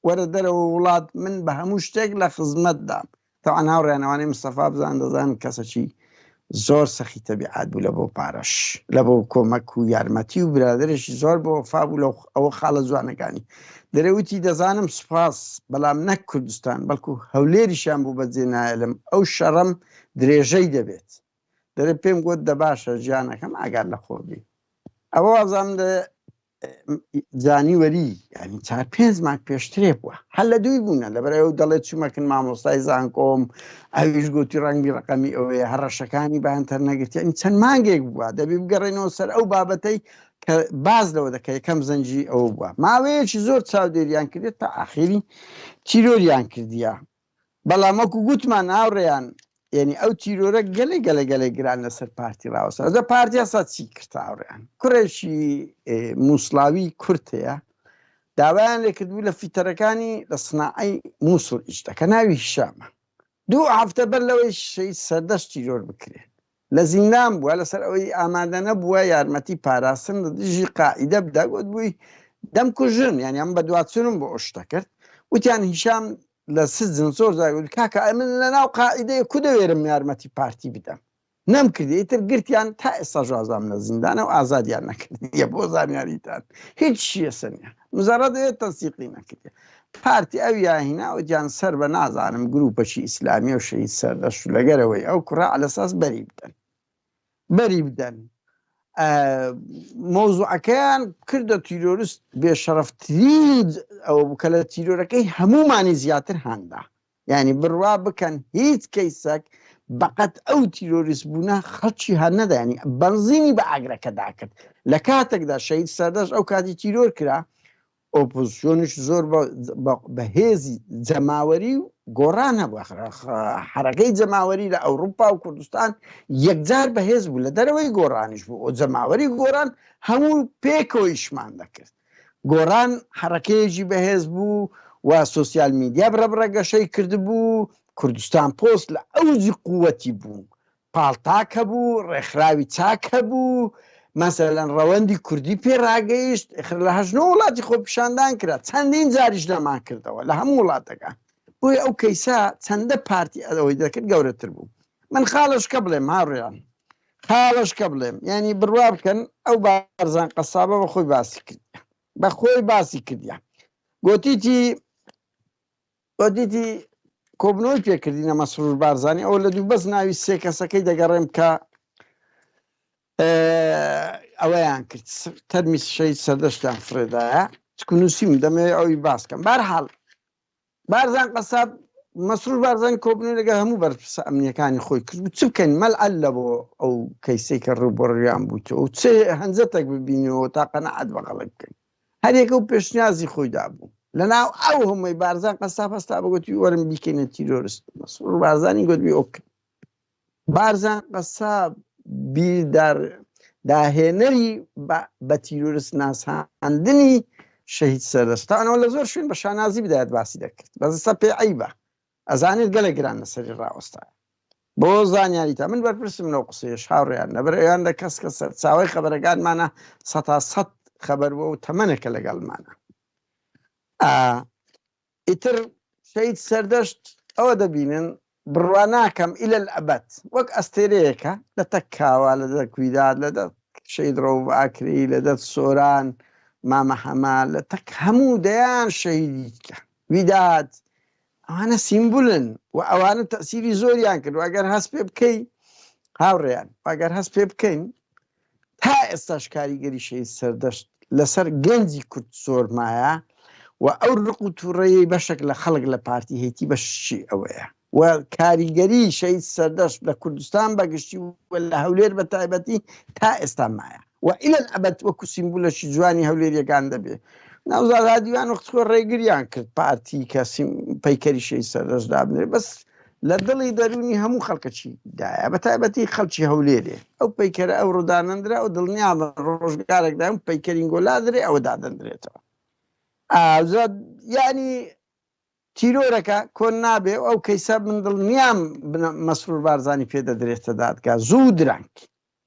وەرە دەرەوە وڵات، من بە هەموو شتێک لە خزمەتدام. تەبعەن هاوڕێیان ئەوانەی مستەفا بزانن دەزانن کەسەکی زۆر سەخی تەبیعات بوو لە بۆ پارەش لە بۆ کۆمەک و یارمەتی و برادەرێکی زۆر بۆ وەفا بوو لەو ئەوە خاڵە جوانەکانی دەرێ وتی دەزانم سوپاس بەڵام نەک کوردستان بەڵکو هەولێریشیان بوو بەجێ نایەلم ئەو شەڕەم درێژەی دەبێت دەرێ پێم گوت دەباشە ژیانەکەم ئاگات لە خۆ بی ئەوە وازانم دە جانیوەری ینی چار پێنج مانگ پێشترێ بووە هەر لە دووی بوونە لەبەر ئەو دەڵێت چوومەکن مامۆستای زانکۆم ئەویش گوتی ڕەنگی ڕقەمی ئەوەیە هەڕەشەکانی بانتەر نەگرتیانی چەند مانگێک بووە دەبی بگەڕێنەوە سەر ئەو بابەتەی کە باز لەوە دەکە یەکەم زەنگی ئەوە بووە ماوەیەکی زۆر چاودێریان کردێت تا ئاخیری تیرۆریان کردیە بەڵام وەکو گوتمان هاوڕێیان. یعنی ئەو تیرۆرە گەلێ گەلێ گەلێ گران لەسەر پارتی ڕاوەستا دە پارتی هەستا چی کرد هاوڕێیان کوڕێکی مووسڵاوی کورد هەیە داوایان لێکردبوو لە فیتەرەکانی لە سناعەی مووسڵ ئیش دەکە ناوی هیشامە دوو هەفتە بەر لەوەی شەهید سەردەشت تیرۆر بکرێ لە زیندان بووە لەسەر ئەوەی ئامادە نەبووە یارمەتی پاراستن لە دژی قاعیدە بدا گوتبووی دەمکوژن یانی ئەم بەدواچوونم بۆ ئەو شتە کرد وتیان هیشام لە سجن زۆر جار گوت کاکە ئەمن لە ناو قاعیدەیە کو دەوێرم یارمەتی پارتی بدەم نەم کردی ئیتر گرتیان تا ئێستا ژازام لە زیندانە و ئازادیان نەکردیە بۆ زانیاریتان هیچ شیەسە نیە مزەڕە دەوێت تەنسیقی نەکردیە پارتی ئەو یاهینا وتیان سەر بە نازانم گروپەکی ئیسلامیە و شەهید سەردەشت و لەگەرەوەی ئەو کوڕە عەلەساس بەری بدەن بەری بدەن مەوزوعەکەیان کردە تیرۆرست بێشەرەفترین ئەوە بوو کە لە تیرۆرەکەی هەمومانی زیاتر هاندا یعنی بڕوا بکەن هیچ کەیسەک بەقەت ئەو تیرۆریست بوونە خەڵکی هەر نەدانی بەنزینی بە ئاگرەکەدا کرد لە کاتێکدا شەهید سەردەشت ئەو کاتی تیرۆر کرا ئۆپۆزسیۆنیش زۆر بە هێزی جەماوەری و گۆڕان هەبوو حەرەکەی جەماوەری لە ئەوروپا و کوردستان یەکجار بەهێز بوو لە دەرەوەی گۆڕانیش بوو و جەماوەری گۆڕان هەموو پێکەوەیشمان دەکرد گۆڕان حەرەکەیەکی بەهێز بوو و سۆسیال میدیا بڕەبڕە گەشەی کردبوو کوردستان پۆست لە ئەوجی قووەتی بوو پاڵتاک هەبوو، ڕێکخراوی چاک هەبوو، مەسەلەن ڕەوەندی کوردی پێ ڕاگەیشت، ئیخر لە هەشت نۆ وڵاتی خۆپیشاندان کرا، چەندین جاریش لەمان کردەوە لە هەموو وڵاتەکان. بۆیە ئەو کەیسە چەندە پارتی ئەوەی دەکرد گەورەتر بوو. من خاڵەشکە بڵێم هاوڕێیان، خاڵەشکە بڵێم، یانی بڕوا بکەن ئەو بارزان قەسابە بە خۆی باسی کردیە، بە خۆی باسی کردیە، گۆتیتی بەدیدی کۆبنەوەی پێکردینە مەسرور بارزانی ئەوە لە دوو بەس ناوی سێ کەسەکەی دەگەڕێم کە ئەوەیان کرد تەرمی شەید سەردەشتیان فرێدایە چکو نووسیم دەمەوێت ئەوی باسکەم بارحاڵ بارزان قەساب مەسرور بارزانی کۆبنەوە لەگەڵ هەموو بەرپرسە ئەمنیەکانی خۆی کرد چ بکەین مەلعەل لە بۆ ئەو کەیسەی کە ڕووبەڕوویان بوویتەوە و چ هەنجەتێک ببینەوە تا قەناعەت بە خەڵک بکەین هەریەکە و پێشنیازی خۆی دابوو لەناو ئەو هەمووی بارزان قەساب هەستا بە گوتی وەرن بیکەینە تیرۆرست مەسرور بارزانی گوتبی ئۆکەی بارزان قەساب بیردار داهێنەری بە تیرۆرست ناساندنی شەهید سەردەشتانەوە لە زۆر شوێن بە شانازی بدایەت باسی دەکرد بەس ئێستا پێ عەیبە ئەزانێت گەلە گران لەسەری ڕاوەستایە بۆ زانیاریتان من بەرپرسم لەو قسەیەش هاوڕێیان لەبەر ئەویان لە کەس کە سەرچاوەی خەبەرەکانمانە سەتا سەد خەبەر بووە و تەمەنێکە لەگەڵمانە ئیتر شەهید سەردەشت ئەوە دەبینن بڕوا ناکەم ئیلە ئەبەت وەک ئەستێرەیەکە لە تەک کاوە لە دەک ویداد لە دەک شەهید ڕەوف ئاکرەیی لە دەست سۆران مامە حەمە لە تەک هەموو دەیان شەهیدی دیکە ویداد ئەوانە سیمبولن و ئەوانە تەسیری زۆریان کرد و ئەگەر هەست پێ بکەی هاوڕێیان ئەگەر هەست پێ بکەین تا ئێستاش کاریگەری شەهید سەردەشت لەسەر گەنجی کورد زۆر مایە و ئەو ڕق و تووڕەیەی بەشێک لە خەڵک لە پارتی هەیتی بەشی ئەوەیە و کاریگەری شەهید سەردەشت لە کوردستان بە گشتی و لە هەولێر بە تایبەتی تا ئێستا مایە و ئیلە ئەبەد وەکو سیمبولەکی جوانی هەولێریەکان دەبێ. ناوزاد هادیوان وەخت خۆی ڕێگریان کرد پارتی کە پەیکەری شەهید سەردەشت دابنرێ بەس لە دڵی دەروونی هەموو خەڵکەکی دایە بە تایبەتی خەڵکی هەولێرێ ئەو پەیکەرە ئەوڕۆ دانەندرا و دڵنیابن ڕۆژگارێک دایم پەیکەرینگۆ لادرێ ئەوە دادەندرێتەوە ئازاد یانی تیرۆرەکە کۆن نابێ و ئەو کەیسە من دڵنیام مەسرور بارزانی پێ دەدرێتە دادگا زوو درەنگ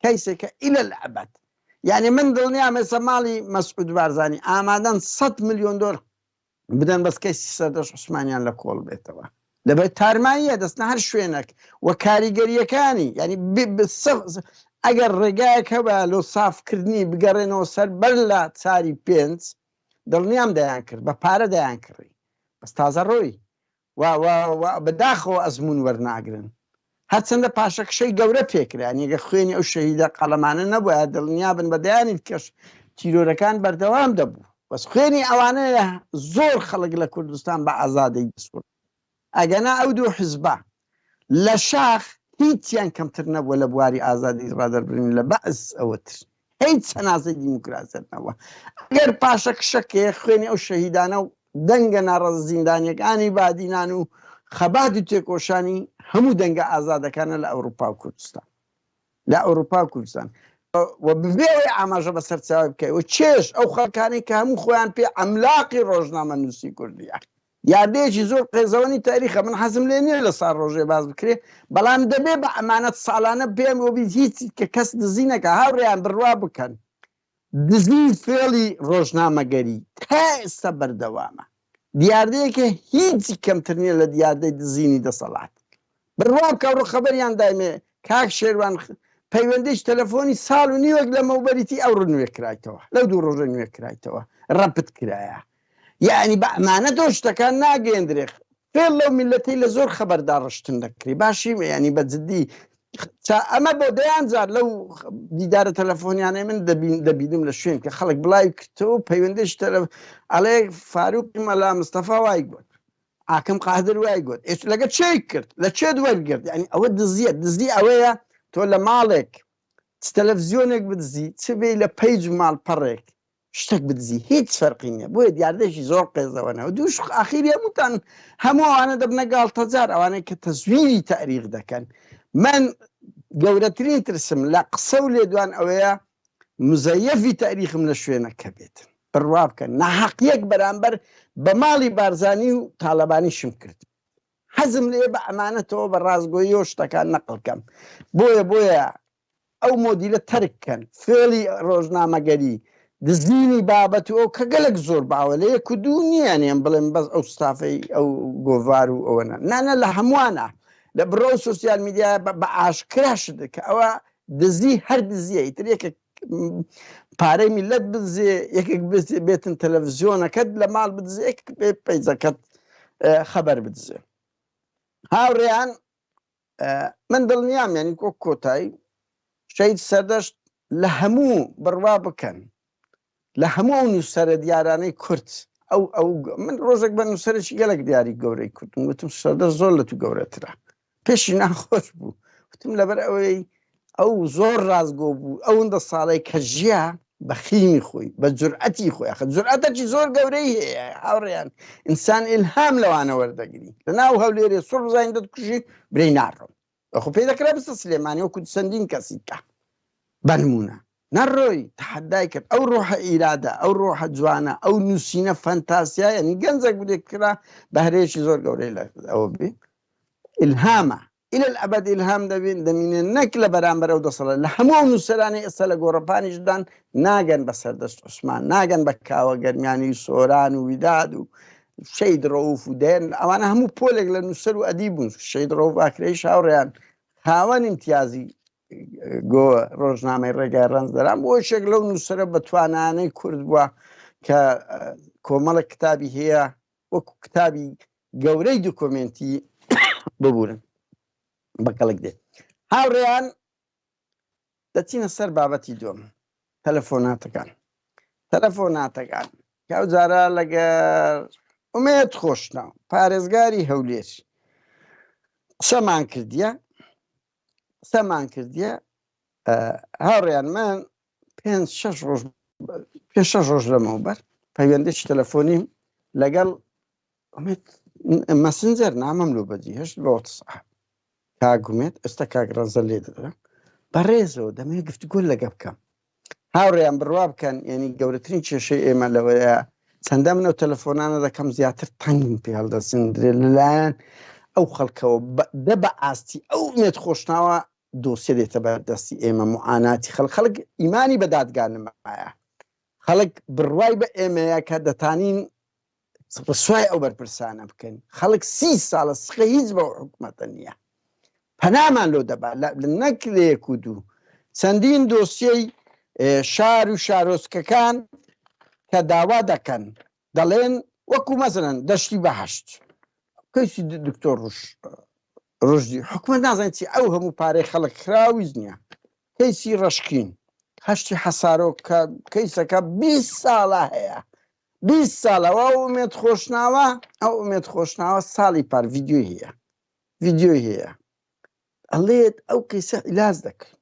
کەیسێکە ئیلە الابد یعنی من دڵنیام ئێستا ماڵی مەسعود بارزانی ئامادەن 100 ملیۆن دۆر بدەن بەس کەیسی سەردەشت عوسمانیان لە کۆڵ بێتەوە لەبەر تارماییە دەستنە هەر شوێنێک و کاریگەریەکانی یعنی ئەگەر ڕێگایەک هەبە لۆ سافکردنی بگەڕێنەوە سەر بەر لە چاری پێنج دڵنیام دەیان کرد بە پارە دەیان کڕی بەس تازە ڕۆی و و و بەداخەوە ئەزموون وەرناگرن هەرچەندە پاشەکشەی گەورە پێکرا یانی گەر خوێنی ئەو شەهیدە قەڵەمانە نەبوایە دڵنیابن بە دەیانی کەش تیرۆرەکان بەردەوام دەبوو بەس خوێنی ئەوانەیە زۆر خەڵک لە کوردستان بە ئازادەی دەسوڕ ئەگەنا ئەو دوو حزبە لە شاخ هیچیان کەمتر نەبووە لە بواری ئازادی ڕادەربرین لە بەعس ئەوەتر هیچ هەناسەی دیموکراسیەت نەبووە ئەگەر پاشەکشەکەیە خوێنی ئەو شەهیدانە و دەنگە ناڕەزە زیندانیەکانی بادینان و خەبات و تێکۆشانی هەموو دەنگە ئازادەکانە لە ئەوروپا و کوردستان لە ئەوروپا و کوردستان و بەبێ ئەوەی ئاماژە بە سەرچاوە بکەی و چێش ئەو خەڵکانەی کە هەموو خۆیان پێ عەملاقی ڕۆژنامەنووسی کوردیە دیاردەیەکی زۆر قێزەوەنی تاریخە من حەزم لێ نییە لە ساڵ ڕۆژێ باس بکرێ بەڵام دەبێ بە ئەمانەت ساڵانە پێم وەبی هیچ کە کەس دزی نەکا هاوڕێیان بڕوا بکەن دزی و فێڵی ڕۆژنامەگەری تا ئێستا بەردەوامە. دیاردەیەکە هیچی کەمتر نییە لە دیاردەی دزینی دەسەڵات. بڕوا بکە ئەوڕۆ خەبەریان دایمێ کاک شێروان پەیوەندیی تەلەفۆنی ساڵ و نیوێک لەمەوبەریی ئەوڕۆ نوێ کرایتەوە، لەو دوو ڕۆژە نوێ کرایتەوە، ڕەپت کرایە. یەعنی بە ئەمانەتەوە شتەکان ناگەیەندرێ. فێڵ لەو میللەتەی لە زۆر خەبەر داڕشتن دەکرێ باشی یانی بە جدی چا ئەمە بۆ دەیان جار لەو دیدارە تەلەفۆنیانەی من دەبین دەبینم لە شوێن کە خەڵک بڵاوی کردەوە پەیوەندیش تەلەف ئەڵێ فاروقی مەلا مستەفا وای گوت حاکم قادر وای گوت ئێش لەگە چێ کرد لە چێت وەرگرت یعنی ئەوە دزیە دزی ئەوەیە تۆ لە ماڵێک چ تەلەفزیۆنێک بدزی چ بێ لە پەیج ماڵپەڕێک شتەک بدزی هیچ فەرقی نیە بۆیە دیاردەیەکی زۆر قێزەوەنە و دووش ئاخیری هەمووتان هەموو ئەوانە دەبنە گاڵتەجار ئەوانەی کە تەزویری تاریخ دەکەن من گەورەترین ترسم لە قسە و لێدوان ئەوەیە مزەیەفی تاریخم لە شوێنەکە بێت بڕوا بکەن ناحەقیەک بەرامبەر بە ماڵی بارزانی و تاالبانیشم کرد حەزم لێ بە ئەمانەتەوە بە ڕاستگۆیی و شتەکان نەقڵکەم بۆیە بۆیە ئەو مۆدیلە تەرک کەن، فێڵی ڕۆژنامەگەری، دزینی بابەت و ئەو کە گەلەک زۆر باوە لە یەک و دوو نییە نێم بڵێم بەس ئەو ستافەی ئەو گۆڤار و ئەوە نا نا نا لە هەمووانە لە بڕۆ و سۆسیال میدیا بە ئاشکرا شت کە ئەوە دزی هەر دزیە ئیتر یەکێک پارەی میلەت بدزێ یەکێک بێتن تەلەڤزیۆنەکەت لە ماڵ بدزێ یەکێک بێ پەیجەکەت خەبەر بدزێ هاوڕێیان من دڵنیام یانی کۆ کۆتایی شەهید سەردەشت لە هەموو بڕوا بکەن لە هەموو ئەو نووسەرە دیارانەی کورد ئەو ئەو من ڕۆژێک بە نووسەرێکی گەلک دیاری گەورەی کوردم وتم سەردەشت زۆر لە تو گەورەترە پێشی ناخۆش بوو وتم لەبەر ئەوەی ئەو زۆر ڕاستگۆ بوو ئەوەندە ساڵەی کە ژیا بە خیمی خۆی بە جورئەتی خۆی ئەخە جورئەتەکی زۆر گەورەی هەیە هاوڕێیان ئینسان ئیلهام لەوانە وەردەگری لە ناو هەولێرێ سوڕ بزانین دەتکوژی برێی ناڕۆم ئەخۆ پێی دەکرا بچتە سلێمانی وەکو چەندین کەسی کە بە نمونە نەڕۆی تەحەدای کرد ئەو ڕۆحە ئیرادە ئەو ڕۆحە جوانە ئەو نووسینە فەنتاسیا یعنی گەنجێک بدێک کرا بەهرەیەکی زۆر گەورەی لە ئەوە بێ ئیلهامە الى الابد ئیلهام دەبین دەمینێ نەک لە بەرامبەر ئەو دەسەڵات لە هەموو ئەو نووسەرانەی ئێستا لە گۆڕەپانیشدان ناگەن بە سەردەشت عوسمان ناگەن بە کاوە گەرمیانی و سۆران و ویداد و شەید ڕەوف و دێن ئەوانە هەموو پۆلێک لە نووسەر و ئەدیب بوون شەید ڕەوف ئاکرەیش هاوڕێیان خاوەن ئیمتیازی گۆ ڕۆژنامەی ڕێگای ڕەنجدەران بۆ یەکێک لەو نووسەرە بەتوانانەی کورد بووە کە کۆمەڵک کتابی هەیە وەکو کتابی گەورەی دوکۆمێنتی ببورن بە کەڵک دێت. هاوڕێیان دەچینە سەر بابەتی دووەم تەلەفۆناتەکان تەلەفۆناتەکان کە ئەو جارە لەگەر ئومێد خۆشناو پارێزگاری هەولێر قسەمان کردیە قسەمان کردیە هاوڕێیان من پێ شش ڕۆژ پێ شش ڕۆژ لەمەوبەر پەیوەندێکی تەلەفۆنیم لەگەڵ ئومێد مەسنجەر نامەم لۆ بەجی هێشت بە وەتسئاپ کاک ئومێد ئێستا کاک ڕەنجە لێ دەدەم بەڕێزەوە دەمەوێت گفتوگۆ لەگە بکەم هاوڕێیان بڕوا بکەن یعنی گەورەترین کێشەی ئێمە لەوەیە چەندە من ئەو تەلەفۆنانە دەکەم زیاتر تەنگم پێ هەڵدەسندرێت لەلایەن ئەو خەڵکەوە دە بە ئاستی ئەو ئومێد خۆشناوە دۆسیە دێتە بەردەستی ئێمە معاناتی خەڵک خەڵک ئیمانی بە دادگا نمایە خەڵک بڕوای بە ئێمەیە کە دەتانین ڕسوای ئەو بەرپرسانە بکەن خەڵک سی ساڵە سخە هیچ بەو حکومەتە نییە پەنامان لۆ دەبا نەک لە یەک و دوو چەندین دۆسیەی شار و شارۆچکەکان کە داوا دەکەن دەڵێن وەکو مەسەلەن دەشتی بەهەشت کەیسی دکتۆر ڕوش ڕژدی حکومەت نازانێت چی ئەو هەموو پارەی خەڵک خراویز نییە کەیسی ڕەشکین هەشتی حەسارۆک کە کەیسەکە 20 ساڵە هەیە 20 ساڵە ئەو ئومێد خۆشناوە ئەو ئومێد خۆشناوە ساڵی پار ڤیدیۆی هەیە ڤیدیۆی هەیە ئەڵێت ئەو کەیسە عیلاج دەکەن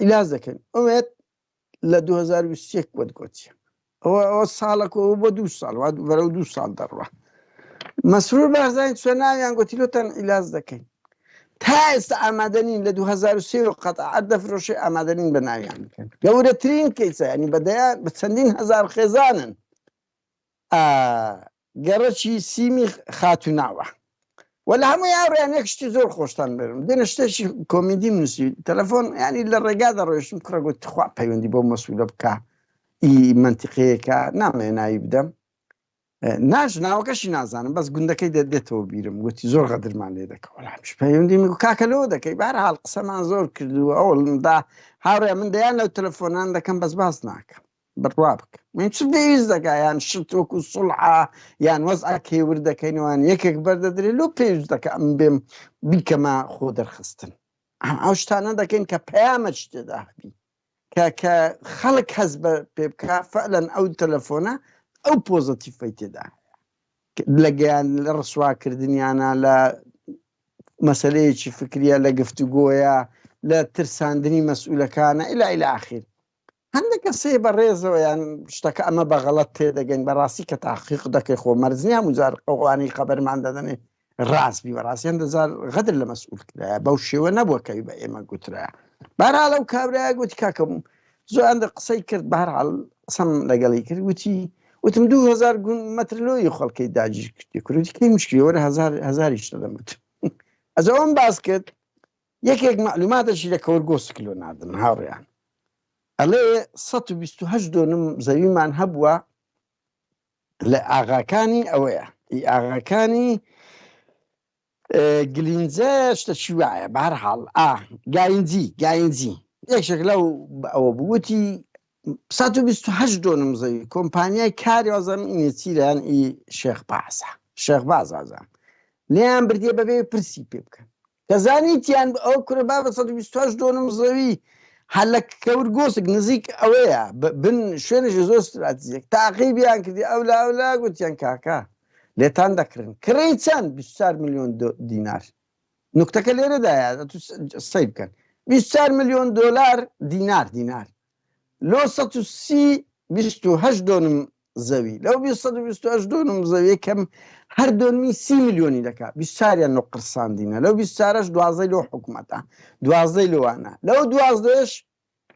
عیلاج دەکەن ئومێد لە 2021 وەت گۆتیە ئەوە ئەوە ساڵەکەەوە بۆ دوو ساڵ وا بەرەو دوو ساڵ دەڕوا. مەسرور بارزانی چوە ناویان گوتی لۆتان عیلاج دەکەین تا ئێستا ئامادە نین لە 2023 و قەتعات دەفرۆشێ ئامادە نین بە ناویان بکەن گەورەترین کەیسە ینی بە دەیان بە چەندین هەزار خێزانن گەڕەکی سیمی خاتوناوە وە لە هەموو یاڕیان یەک شتی زۆر خۆشتان برم دێنە شتێکی کۆمیدیم نووسی تەلەفۆن ینی لە ڕێگا دەڕۆیشتم کوڕە گوت تخوا پەیوەندی بۆ مەسوولە بکە ئی منتیقەیەکە نامەوێ ناوی بدەم ناش ناوەکەشی نازانم بەس گوندەکەی دێتەوە بیرم گوتی زۆر غەدرمان لێ دەکە وەڵام پەیوەندی من کاکە لەوە دەکەی بەهەر حاڵ قسەمان زۆر کردووە ئەوڵدا هاوڕێ من دەیان لەو تەلەفۆنان دەکەم بەس باس ناکەم بڕوا بکە من چ پێویست دەکا یان شت وەکو سوڵعە یان وەزعە کێور دەکەینەوەیان یەکێک بەردەدرێ لۆ پێویست دەکە ئەم بێم بیکەمە خۆ دەرخستن ئەو شتانە دەکەین کە پەیامە تێدا هەبی کە کە خەڵک هەست بە پێ بکا فعلەن ئەو تەلەفۆنە ئەو پۆزەتیفەی تێدا لە گەیان لە ڕسواکردنیانە لە مەسلەیەکی فکریە لە گفتوگۆیە لە ترساندنی مەسئولەکانە ئیلا ئیلا ئاخیر هەندێک کەس هەیە بە ڕێزەوە یان شتەکە ئەمە بە غەڵەت تێدەگەین بەڕاستی کە تاقیق دەکەی خۆ مەرج نییە هەموو جار ئەوانەی خەبەرمان دەدەنێ ڕاست بی بەڕاستی هەندە جار غەدر لە مەسئول کرایە بەو شێوە نەبووە کەوی بە ئێمە گوترایە بەهەرحاڵ ئەو کابرایە گوتی کاکە زۆر هەندە قسەی کرد بەهەرحاڵ قسەم لەگەڵی کرد وتی وتم 2000 مەتر لۆی خەڵکەی داگیر کردی کوردی کەی مشکلی وەرە هەزار هەزاریش دەدەم وتم ئەجا ئەوم باس کرد یەکێک مەعلوماتەکی لە کەورگۆسک لۆ ناردم هاوڕێیان ئەڵێ 128 دۆنم زەویمان هەبووە لە ئاغاکانی ئەوەیە ئی ئاغاکانی گلینجە شتە چی وایە بەهەرحاڵ ئا گاینجی گاینجی یەکێک لەو ئەوە بووتی 128 دۆنم زەوی کۆمپانیای کاری وازم ئینێچیران ئی شێخ بازە شێخ باز وازم لێیان بردیە بەبێ پرسی پێ بکەن کە زانیتیان ئەو کورە بابە 128 دۆنم زەوی هەر لە کەور گۆسک نزیک ئەوەیە بن شوێنێکی زۆر ستراتیژێک تاقیبیان کردی ئەو لا ئەو لا گوتیان کاکە لێتان دەکڕن کڕی چەند 24 میلیۆن دینار نوکتەکە لێرەدایە سەیر بکەن 24 میلیۆن دۆلار دینار دینار لۆ 130 28 دۆنم زەوی لەو 228 دۆنم زەوی کەم هەر دۆنمی سی میلیۆنی دەکا بیستاریان لۆ قرساندینە لەو بیستارەش دوازدەی لۆ حکوومەتە دوازدەی لۆوانە لەو دوازدەش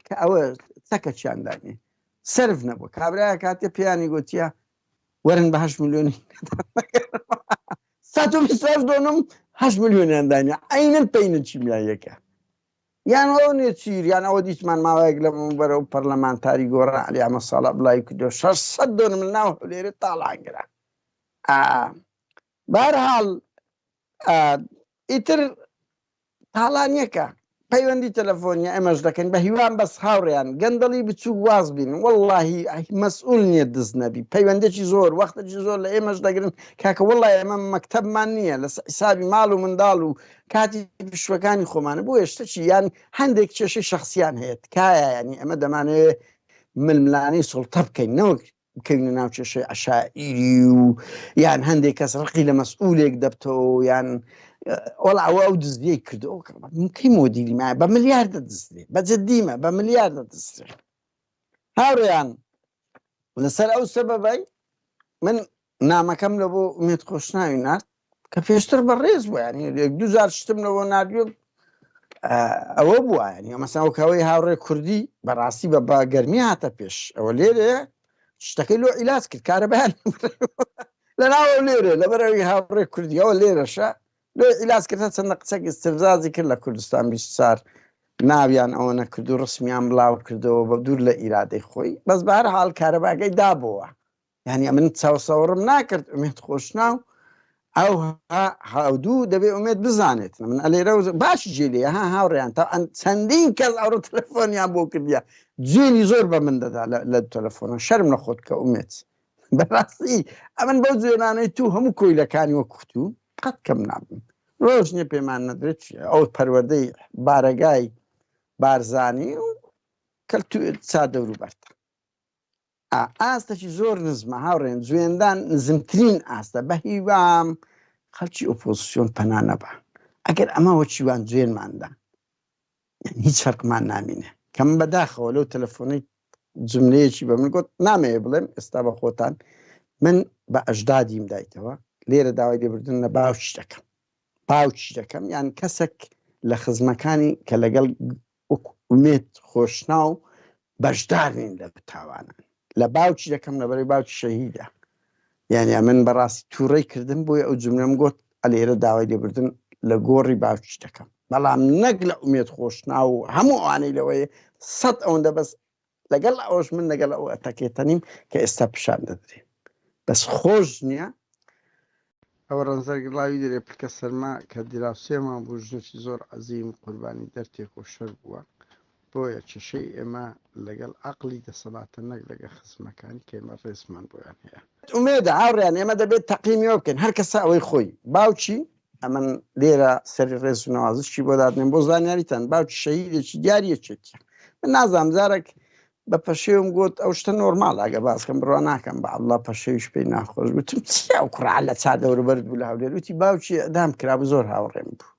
کە ئەوە چەکەچیان دانێ سەرف نەبوو کابرایە کاتێ پێیانی گوتیە وەرن بە هەشت میلیۆنی 128 دۆنم هەشت میلیۆنیان دانێ عەینەن پەینە کیمیاییەکە یان ئەو نێچیر یان ئەوە دیتمان ماوەیەک لەمەوبەر ئەو پەرلەمانتاری گۆڕان عەلی ئەحمەد ساڵح بڵاوی کردەوە 600 دۆنم لە ناو هەولێرێ تاڵان کرا بەهەرحاڵ ئیتر تاڵانیەکە پەیوەندی تەلەفۆنیە ئێمەش دەکەین بە هیوام بەس هاوڕێیان گەندەڵی بچووک واز بین وەڵڵاهی مەسئول نییە دز نەبی پەیوەندێکی زۆر وەختێکی زۆر لە ئێمەش دەگرن کاکە وەڵڵا ئێمە مەکتەبمان نییە لە حیسابی ماڵ و منداڵ و کاتی پشوەکانی خۆمانە بۆیە شتەکی یان هەندێک کێشەی شخصیان هەیە تکایە ینی ئەمە دەمانەوێت ململانەی سوڵتە بکەین نەوەک بکەوینە ناو کێشەی عشائیری و یان هەندێک کەس ڕقی لە مەسئولێک دەبتەوە یان وەڵا ئەوە ئەو دزیەی کردو کەی مۆدیلی مایە بە ملیار دەدزرێ بە جدیمە بە ملیار دەدزرێ هاوڕێیان لەسەر ئەو سەبەبەی من نامەکەم لە بۆ ئومێد خۆشناوی نارد کە پێشتر بەڕێز بوو ینی یەک دوو جار شتم لەوە ناردوێ ئەوە بووە ینی مەسا وەکەوەی هاوڕێ کوردی بەڕاستی بە بە گەرمی هاتە پێش ئەوە لێرێ شتەکەی لۆ عیلاج کرد کارەبایان لە ناوە لێرێ لەبەرەوەی هاوڕێ کوردیەوە لێرەشە لۆ عیلاج کرد چەندە قسەک استفزازی کرد لە کوردستان 24 ناویان ئەوە نەکرد و ڕسمیان بڵاو کردەوە بە دوور لە ئیرادەی خۆی بەس بە هەر حاڵ کارەباکەی دابەوە یعنی ئەمن چاوسەوەڕم ناکرد ئومێد خۆشناو ئەو هاودوو دەبێ ئومێد بزانێت من ئەلێرە باش جێلێ ها هاوڕێیان تا چەندین کەس ئەوڕۆ تەلەفۆنیان بۆ کردیە جوێنی زۆر بە من دەدا لە تەلەفۆنە شەرم لە خۆت کە ئومێد بەڕاستی ئەمن بەو جوێنانەی تو هەموو کۆیلەکانی وەک تو قەت کەم نابم ڕۆژ نییە پێمان نەدرێت ئەو پەروەردەی بارەگای بارزانی و کەلتو چا دەوروبەرتە ئاستێکی زۆر نزمە هاوڕێن جوێندان نزمترین ئاستە بە هیوام خەڵکی ئۆپۆزیسیۆن پەنا نەبا ئەگەر ئەمە وەچیوان جوێنماندا هیچ فەرقمان نامینێ کە من بەداخەوە لەو تەلەفۆنەی جملەیەکی بە من گوت نامەوێ بڵێم ئێستا بە خۆتان من بە ئەژدادیم دایتەوە. لێرە داوای لێبوردن لە باوکی دەکەم باوکی دەکەم یان کەسێک لە خزمەکانی کە لەگەڵ ئومێد خۆشناو بەشدار نین لە تاوانان لە باوکی دەکەم لەبەرەی باوکی شەهیدە یعنی من بەڕاستی تووڕەی کردم بۆیە ئەو جملەم گوت ئەلێرە داوای لێبوردن لە گۆڕی باوکی دەکەم بەڵام نەک لە ئومێد خۆشناو و هەموو ئەوانەی لەوەیە سەد ئەوەندە بەس لەگەڵ ئەوەش من لەگەڵ ئەو ئەتەکێتەنیم کە ئێستا پیشان دەدرێ بەس خۆش نییە. ئەوە ڕەنجدەر گڵاوی دەرێ پلکە سەرما کە دراوسێمان بوو ژنێکی زۆر عەزیم قوربانی دەر تێکۆشەر بووە بۆیە کێشەی ئێمە لەگەڵ عەقڵی دەسەڵاتە نەک لەگە خزمەکانی کە ئێمە ڕێزمان بۆیان هەیە. ئومێدە هاوڕێیان ئێمە دەبێت تەقیمی ئەوە بکەین هەر کەسە ئەوەی خۆی باوکی ئەمن لێرە سەری ڕێز و نەوازشی بۆ دادنێم بۆ زانیاریتان باوکی شەهیدێکی دیاری یەکێتیە من نازانم جارێک بە پەشێوم گوت ئەو شتە نۆرماڵە ئەگە باس کەم بڕوا ناکەم بە ئەڵڵا پەشێویش پێی ناخۆش گوتم چی ئەو کوڕە لە چا دەوروبەرت بوو لە هەولێر وتی باوکی ئەدام کرابوو زۆر هاوڕێم بوو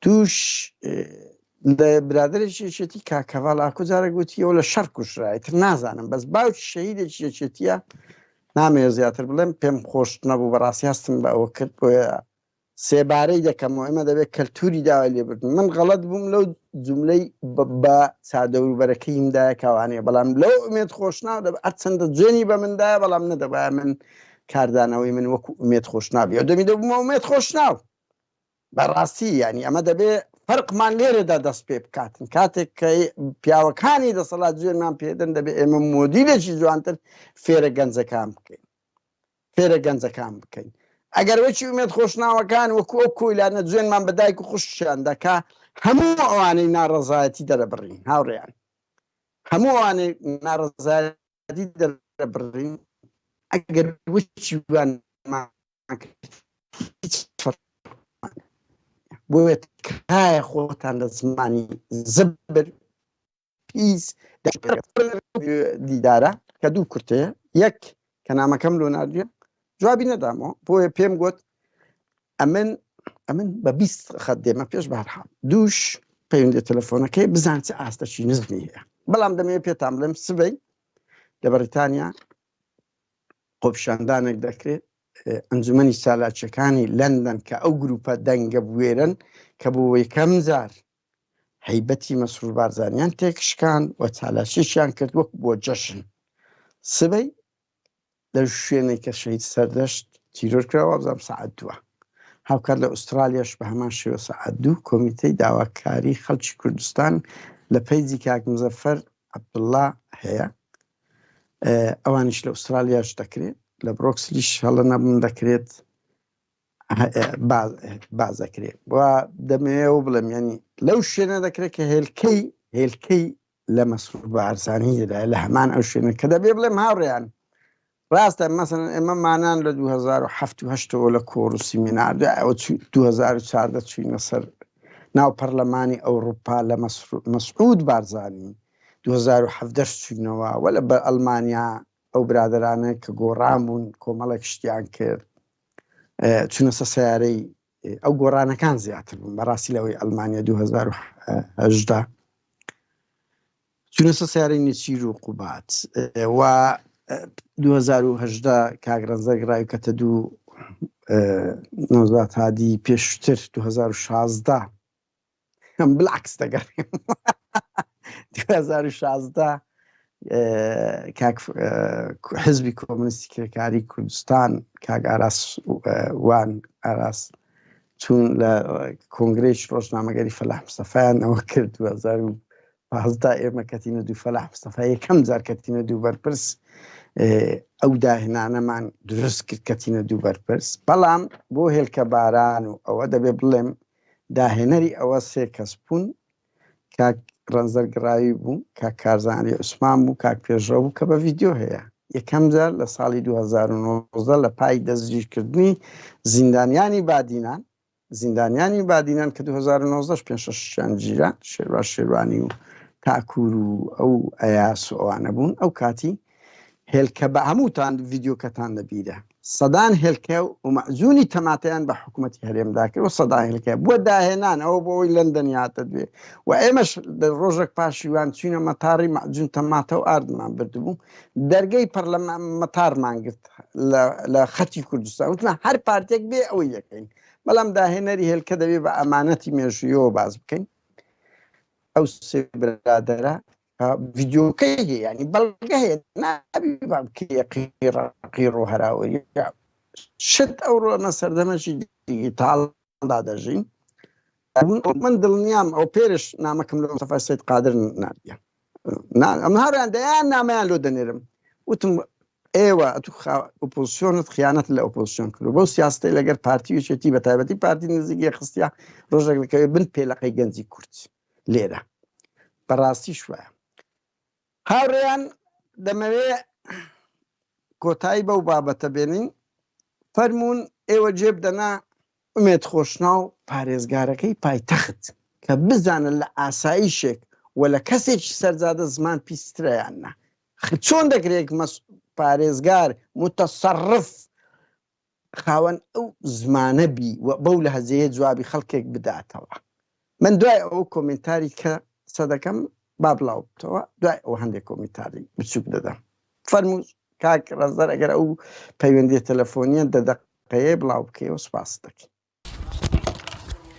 توش لە برادێکی یەکێتی کاکەڤال ئاکۆ جارێک گوتی ئەو لە شەڕ کوژرا ئیتر نازانم بەس باوکی شەهیدێکی یەکێتیە نامەوێت زیاتر بڵێم پێم خۆش نەبوو بەڕاستی هەستم بە ئەوە کرد بۆیە سێبارەی دەکەمەوە ئێمە دەبێت کەلتوری داوای لێبردن من غەڵەت بووم لەو جملەی بە چادەوروبەرەکەیم دایە کاوانەیە بەڵام لەو ئومێد خۆشناو دەب هەرچەندە جوێنی بە من دایە بەڵام نەدەبایە من کاردانەوەی من وەکو ئومێد خۆشناو بێ دەمی دەبوومە ئومێد خۆشناو بەڕاستی یانی ئەمە دەبێ فەرقمان لێرەدا دەست پێ بکاتن کاتێک کە پیاوەکانی دەسەڵات جوێنمان پێدەن دەبێ ئێمە مۆدیلێکی جوانتر فێرە گەنجەکان بکەین فێرە گەنجەکان بکەین ئەگەر وەکی ئومێد خۆشناوەکان وەکو ئەو کۆیلانە جوێنمان بە دایک و خوشکیان دەکا هەموو ئەوانەی ناڕەزایەتی دەرەبڕین هاوڕێیان هەموو ئەوانەی ناڕەزایەتی دەرەبڕین ئەگەر وەکی وانمان هیچ بۆیە تکایە خۆتان لە زمانی زبر پیس دیدارە کە دوو کورتەیە یەک کە نامەکەم لۆ ناردوێ جوابی نەدامەوە بۆیە پێم گوت ئەمن ئەمن بە 20 خەت دێمە پێش بەرحاڵ دووش پەیوەندی تەلەفۆنەکەی بزان چ ئاستەکی نزمی هەیە بەڵام دەمەوێت پێتان بڵێم سبەی لە بەریتانیا خۆپیشاندانێک دەکرێت ئەنجومەنی چالاکیەکانی لەندەن کە ئەو گروپە دەنگە بوێرن کە بۆ یەکەم جار هەیبەتی مەسرور بارزانیان تێکشکان و چالاکیشیان کرد وەک بۆ جەژن سبەی لە شوێنێک کە شەهید سەردەشت تیرۆر کرا وابزانم سەعات دووە هاوکات لە ئوسترالیاش بە هەمان شێوە سەعات دوو کۆمیتەی داواکاری خەڵکی کوردستان لە پەیجی کاک مزەفەر عەبدوڵڵا هەیە ئەوانیش لە ئوسترالیاش دەکرێت لە برۆکسلیش هەڵە نەبم دەکرێت باز دەکرێت و دەمەوێت بڵێم ینی لەو شوێنە دەکرێت کە هێلکەی هێلکەی لە مەسرور بارزانی دەدایە لە هەمان ئەو شوێنە کە دەبێ بڵێم هاوڕێیان ڕاستە مەسەن ئێمە مانان لە 2007 و هەشتەوە لە کۆڕ و سیمیناردا ئەوە 2014 چوینە سەر ناو پەرلەمانی ئەوروپا لە مەسعود بارزانی 2017 چوینەوە وە لە بە ئەڵمانیا ئەو برادرانە کە گۆڕان بوون کۆمەڵێک شتیان کرد چونەسە سیارەی ئەو گۆڕانەکان زیاتر بوون بەڕاستی لەوەی ئەلمانیا 2018 چونەسە سیارەی نێچیر و قوبات و 2018 کاک ڕەنجەر گڕاوی کەتە دوو نەوزاد هادی پێشتر 2016 بالعکس دەگەڕێم 2016 کاک حزبی کۆمۆنیستی کرێکاری کوردستان کاک ئاراس وان ئاراس چون لە کۆنگرێکی ڕۆژنامەگەری فەلاح مستەفایان ئەوە کرد 2015 ئێمە کەتینە دوو فەلاح مستەفا یەکەم جار کەتینە دوو بەرپرس ئەو داهێنانەمان دروست کرد کەتینە دوو بەرپرس بەڵام بۆ هێلکە باران و ئەوە دەبێ بڵێم داهێنەری ئەوە سێ کەس بوون کاک ڕەنجدەر گڕاوی بوو، کاک کارزان عەلی عوسمان بوو، کاک پێشڕەو بوو کە بە ڤیدیۆ هەیە. یەکەم جار لە ساڵی 2019 لە پای دەستگیرکردنی زیندانیانی بادینان، زیندانیانی بادینان کە 2019 پێنج شەشیان گیرا، شێروا شێروانی و تاکور و ئەو ئەیاس و ئەوانە بوون، ئەو کاتی هێلکە بە هەمووتان ڤیدیۆکەتان لەبیرە. سەدان هێلکە و مەعجونی تەماتەیان بە حکوومەتی هەرێمدا کرد و سەدان هێلکە بۆ داهێنان ئەوە بۆ ئەوەی لەندەنی هاتە دوێ و ئێمەش ڕۆژێک پاشیوان چوینە مەتاڕی مەعجون تەماتە و ئاردمان بردبوو دەرگەی پەرلەمان مەتارمان گرت لە خەتی کوردستان وتمان هەر پارتێک بێ ئەوەی دەکەین بەڵام داهێنەری هێلکە دەبێ بە ئەمانەتی مێژوویەوە باز بکەین ئەو سێ برادەرە ڤیدیۆکەی هەیە ینی بەڵگە هەیە نابی قیڕ و هەراوەری شت ئەو ڕۆمە سەردەمەشی دیگیتاڵدا دەژین من دڵنیام ئەو پێرش نامەکەم لە مستەفا سید قادر ناردیە ئەم هاوڕێیان دەیان نامەیان لۆ دەنێرم وتم ئێوە ئەتو ئۆپۆزیسیۆنت خیانەت لە ئۆپۆزیسیۆن کرد بەو سیاستەی لەگەر پارتی و یەکێتی بە تایبەتی پارتی نزیکی خستیا ڕۆژێک دەکەوێت بن پێلەقەی گەنجی کورد لێرە بەڕاستیش وایە هاوڕێیان دەمەوێ کۆتایی بەو بابەتە بێنین فەرمونون ئێوە جێ بدەنا ئومێد خۆشناو پارێزگارەکەی پایتەخت کە بزانن لە ئاسایشێک و لە کەسێکی سەرجادە زمان پیسترە یان نا چۆن دەکرێت پارێزگار متەسەڕف خاوەن ئەو زمانە بی و بەو لەهجەیە جوابی خەڵکێک بداتەوە من دوای ئەو کۆمنتاری کە قسە دەکەم با بڵاو بتەوە دوای ئەو هەندێک کۆمنتاری بچوک دەدەم فەرموو کاک ڕەزدار ئەگەر ئەو پەیوەندیە تەلەفۆنیە دە دەقەیە بڵاو بکەیەوە سوپاست دەکەین.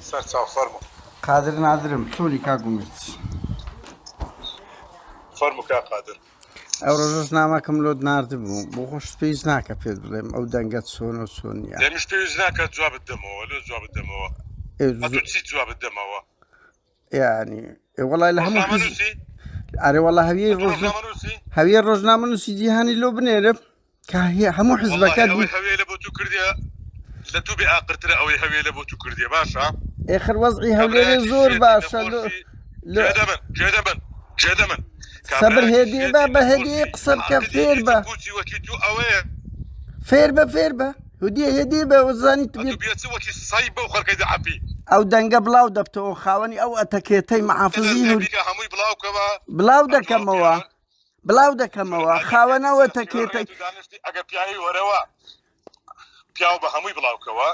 سەرچاو فەرموو. قادر نادرم چۆنی کاک ئومێد. فەرموو کاک قادر. ئەو ڕۆژەش نامەکەم لۆت ناردبوو بۆ خۆشت پێویست ناکە پێت بڵێم ئەو دەنگە چۆن و چۆن نییە. دەمیش پێویست ناکات جوابت دەمەوە لۆ جوابت دەمەوە ئەتوو چیت جوابت دەمەوە. یعنی وەڵای لە هەموو ئەرێ وەڵا هەویەی ڕۆژ هەویە ڕۆژنامە نووسی جیهانی لۆ بنێرم کە هەموو حزبەکە هەوێ لە بۆ تو کردیە لە تو بێ ئاقرترە ئەوەی هەوێ لە بۆ تو کردیە باشە ئێخر وەزعی هەولێرێ زۆر باشە جێدەمن سەبر هێدی بە بە هێدی قسە بکە فێر بە فێر بە فێر بە هدیە هێدی بە وزانی ئەو دەنگە بڵاو دەبتەوە خاوەنی ئەو ئەتەکێتەی محافزی بڵاو دەکەمەوە بڵاو دەکەمەوە خاوەنەوە تەکێتە ئەگە پیاوی وەرەوە پیاو بە هەمووی بڵاوکەوە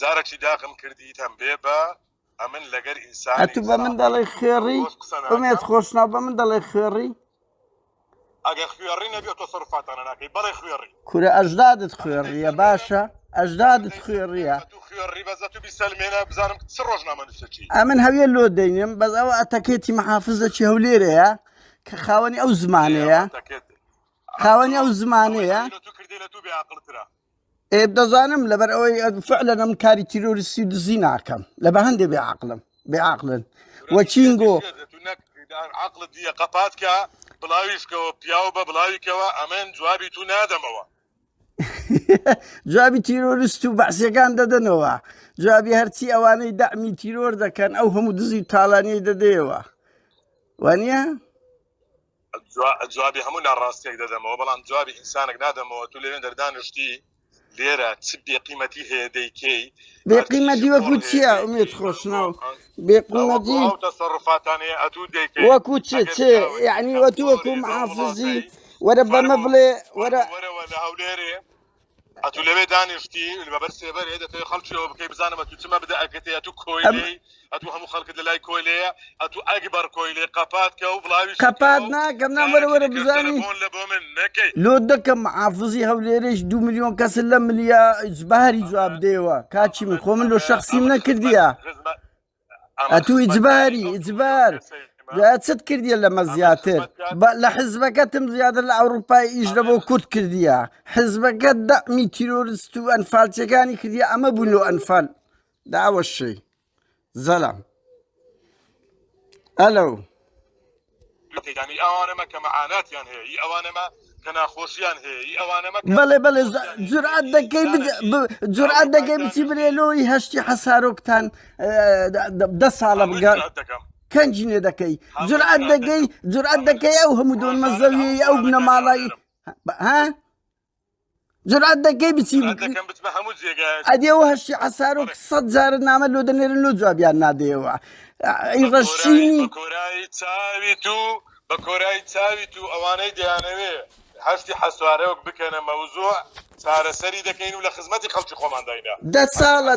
جارێکی داخم کردی تەمبێ بە ئەمن لەگەر ئینسان ئەتو بە من دەڵێ خوێڕی ئومێد خۆشناو بە من دەڵێ خوێڕی ئەگەر خوێڕی نەبێت تۆ سەرفاتانە ناکەی بەڵێ خوێڕی کورە ئەژدادت خوێڕیە باشە ئەژدادت خوێڕیە خوێڕی بەزە تو بیسەلمێنە بزانم چ ڕۆژنامە نووسەکی ئەمن هەوێ لۆ دەینم بەس ئەوە ئەتەکێتی محافزەکی هەولێرەیە کە خاوەنی ئەو زمانەیە خاوەنی ئەو زمانەیە ئێ دەزانم لەبەر ئەوەی فعلەن ئەم کاری تیرۆریستی و دزی ناکەم لە بە هەندێ بێ عقلم بێ عقلن وە چینگۆ عقلت دیە قەپات کە بڵاویشکەوە پیاو بە بڵاویکەوە ئەمن جوابی تو نادەمەوە جوابی تیرۆریست و بەعسیەکان دەدەنەوە جوابی هەرچی ئەوانەی دەعمی تیرۆر دەکەن ئەو هەموو دزی و تاڵانیی دەدەیەوە وانە جوابی هەموو ناڕاستیەک دەدەمەوە بەڵام جوابی ئینسانێک نادەمەوە تو لەوێن دەردانشتی لێرە چ بێقیمەتی هەیە دەیکەی بێقیمەتی وەکو چییە ئومێد خۆشناو بێقیمەتی تەسەڕفاتانەیە ئەتوو دەیکەی وەکو چ چ یعنی وەتو وەکو محافزی وەرە بەمە بڵێ وەرە وەرەوە لە هەولێرێ ئەتو لەوێ دانیشتی بەبەر سێبەرێ دەتەوێ خەڵکیەوە بکەی بزانم ئەتو چ مەبدە ئەکەتێ ئەتو کۆیلەی ئەتو هەموو خەڵکت لەلای کۆیلەیە ئەتو ئەگبەر کۆیلەی قەپات کە و بڵاویش قەپات ناکەم نا وەرە وەرە بزانی تەلەفۆن لە بۆ من نەکەی لۆ دەکەم محافزی هەولێرێش دو ملیۆن کەس لە ملیا ئیجباری جواب دێوە کاچی من خۆ من لۆ شەخسیم نەکردیە ئەتوو ئیجباری ئیجبار چت کردیە لەمە زیاتر لە حزبەکەتم زیاتر لە ئەوروپای ئیش لە بۆ کورد کردیە حزبەکە دەمی تیرۆرست و ئەنفالچەکانی کردیە ئەمە بوون لۆ ئەنفال داوەشەی زەلام ئەلو ینی ئەوانەمە کە مەعاناتیان هەیە ئی ئەوانەمە کە ناخۆشیان هەیە ئی ئەوانەمە بەڵێ بەڵێ جورئەت دەکەی جورئەت دەکەی بچی برێ لۆی هەشتی حەسارۆکتان دە ساڵە بگە کەنجی نێ دەکەی جورئەت دەکەی جورئەت دەکەی ئەو هەموو دۆنمە زەویەی ئەو بنەماڵای ها جورئەت دەکەی بچی ئەدی ئەو هەشتی حەسارۆک سەد جارە نامە لۆ دەنێرن لۆ جوابیان نادەیەوە ئەی ڕەشچینی کۆرایی چاوی تو بە کۆرایی چاوی تو ئەوانەی دەیانەوێ. هەشتی حەسارۆک بکەنە مەوزوع چارەسەری دەکەین و لە خزمەتی خەڵکی خۆمانداینە. دە ساڵە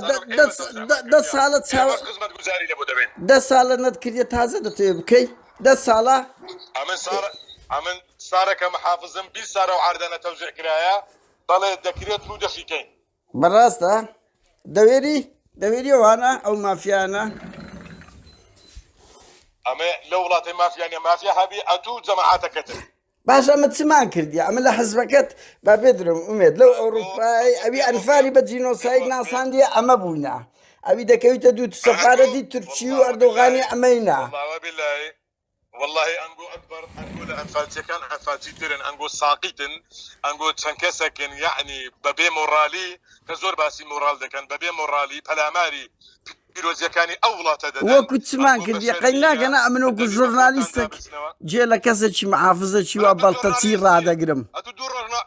دە ساڵە چاوە خزمەتگوزاری لە بۆ دەبێن. دە ساڵە نەتکردیە تازە دەتەوێ بکەی دە ساڵە. ئەمن سار ئەمن سارەکە محافزم 20 سارە و عەردانە تەوزیع کرایە بەڵێ دەکرێت و دەشیکەین. بەڕاستە؟ دەوێری؟ دەوێری ئەوانە ئەو مافیانە؟ ئەمە لە وڵاتی مافیا نیە مافیا هەبی ئەتوو جەماعەتەکەتن. باشە ئەمە چمان کردیە ئەمە لە حزبەکەت با پێ درم ئومێد لەو ئەوروپای ئەوی ئەنفالی بە جینۆساید ناساندیە ئەمە بووینە ئەوی دەکەویتە دوو سەفارەتی تورکی و ئەردۆغانی ئەمەی نا. وەڵاهی ئەنگۆ ئەکبەر ئەنگۆ لە ئەنفالچیەکان ئەنفالچی ترن ئەنگۆ ساقیتن ئەنگۆ چەند کەسەکن یەعنی بەبێ مۆڕالی کە زۆر باسی مۆڕال دەکەن بەبێ مۆڕالی پەلاماری پیرۆزیەکانی ئەو وڵاتە دەدەن وەکو چمان ئەنگۆ کردیە بە قەی شەرمیە ناکەنە ئەمن وەکو دەبی بە خۆتان ژۆرنالیستەک دابچنەوە جێ لە کەسێکی محافزەکی برا وا تۆ بەڵتەچی ژۆرنالیستی ڕادەگرم. ئەتو دوو ڕۆژنا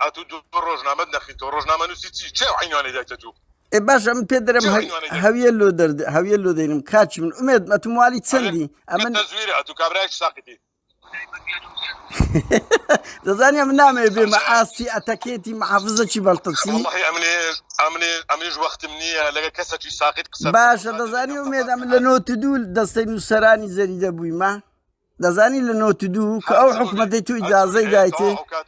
ئەتو دوو ڕۆژنامەت نەخین تۆ ڕۆژنامەنووسی چی چێ عینوانەی دایتە تو ئێ باشە من پێ دەرم چێ عینوانەی دایتە هەویە لۆ دەرد هەویە لۆ دەینم کاکی من ئومێد ئەتو موالی ئەرێ چەندی ئەمن تەزویرە ئەتو کابرایەکی ساقیتی دەزانی ئەمن نامەوێ بێمە ئاستی ئەتەکێتی محافزەکی بەڵتەچی واللهی ئەمنیش ئەمنیش ئەمنیش وەختم نییە لەگە کەسەکی ساقیت قسە بکەم باشە خاتر دەزانی دەکەم ئومێد قەپات ئەمن لە نۆت و دوو دەستەی نووسەرانی جەریدە بوویمە دەزانی لە نۆت و دوو کە ئەو هەرچ بووبی حکومەتەی تو هەرچ ئیجازەی بووبی دایتێ تەواو ئەو کات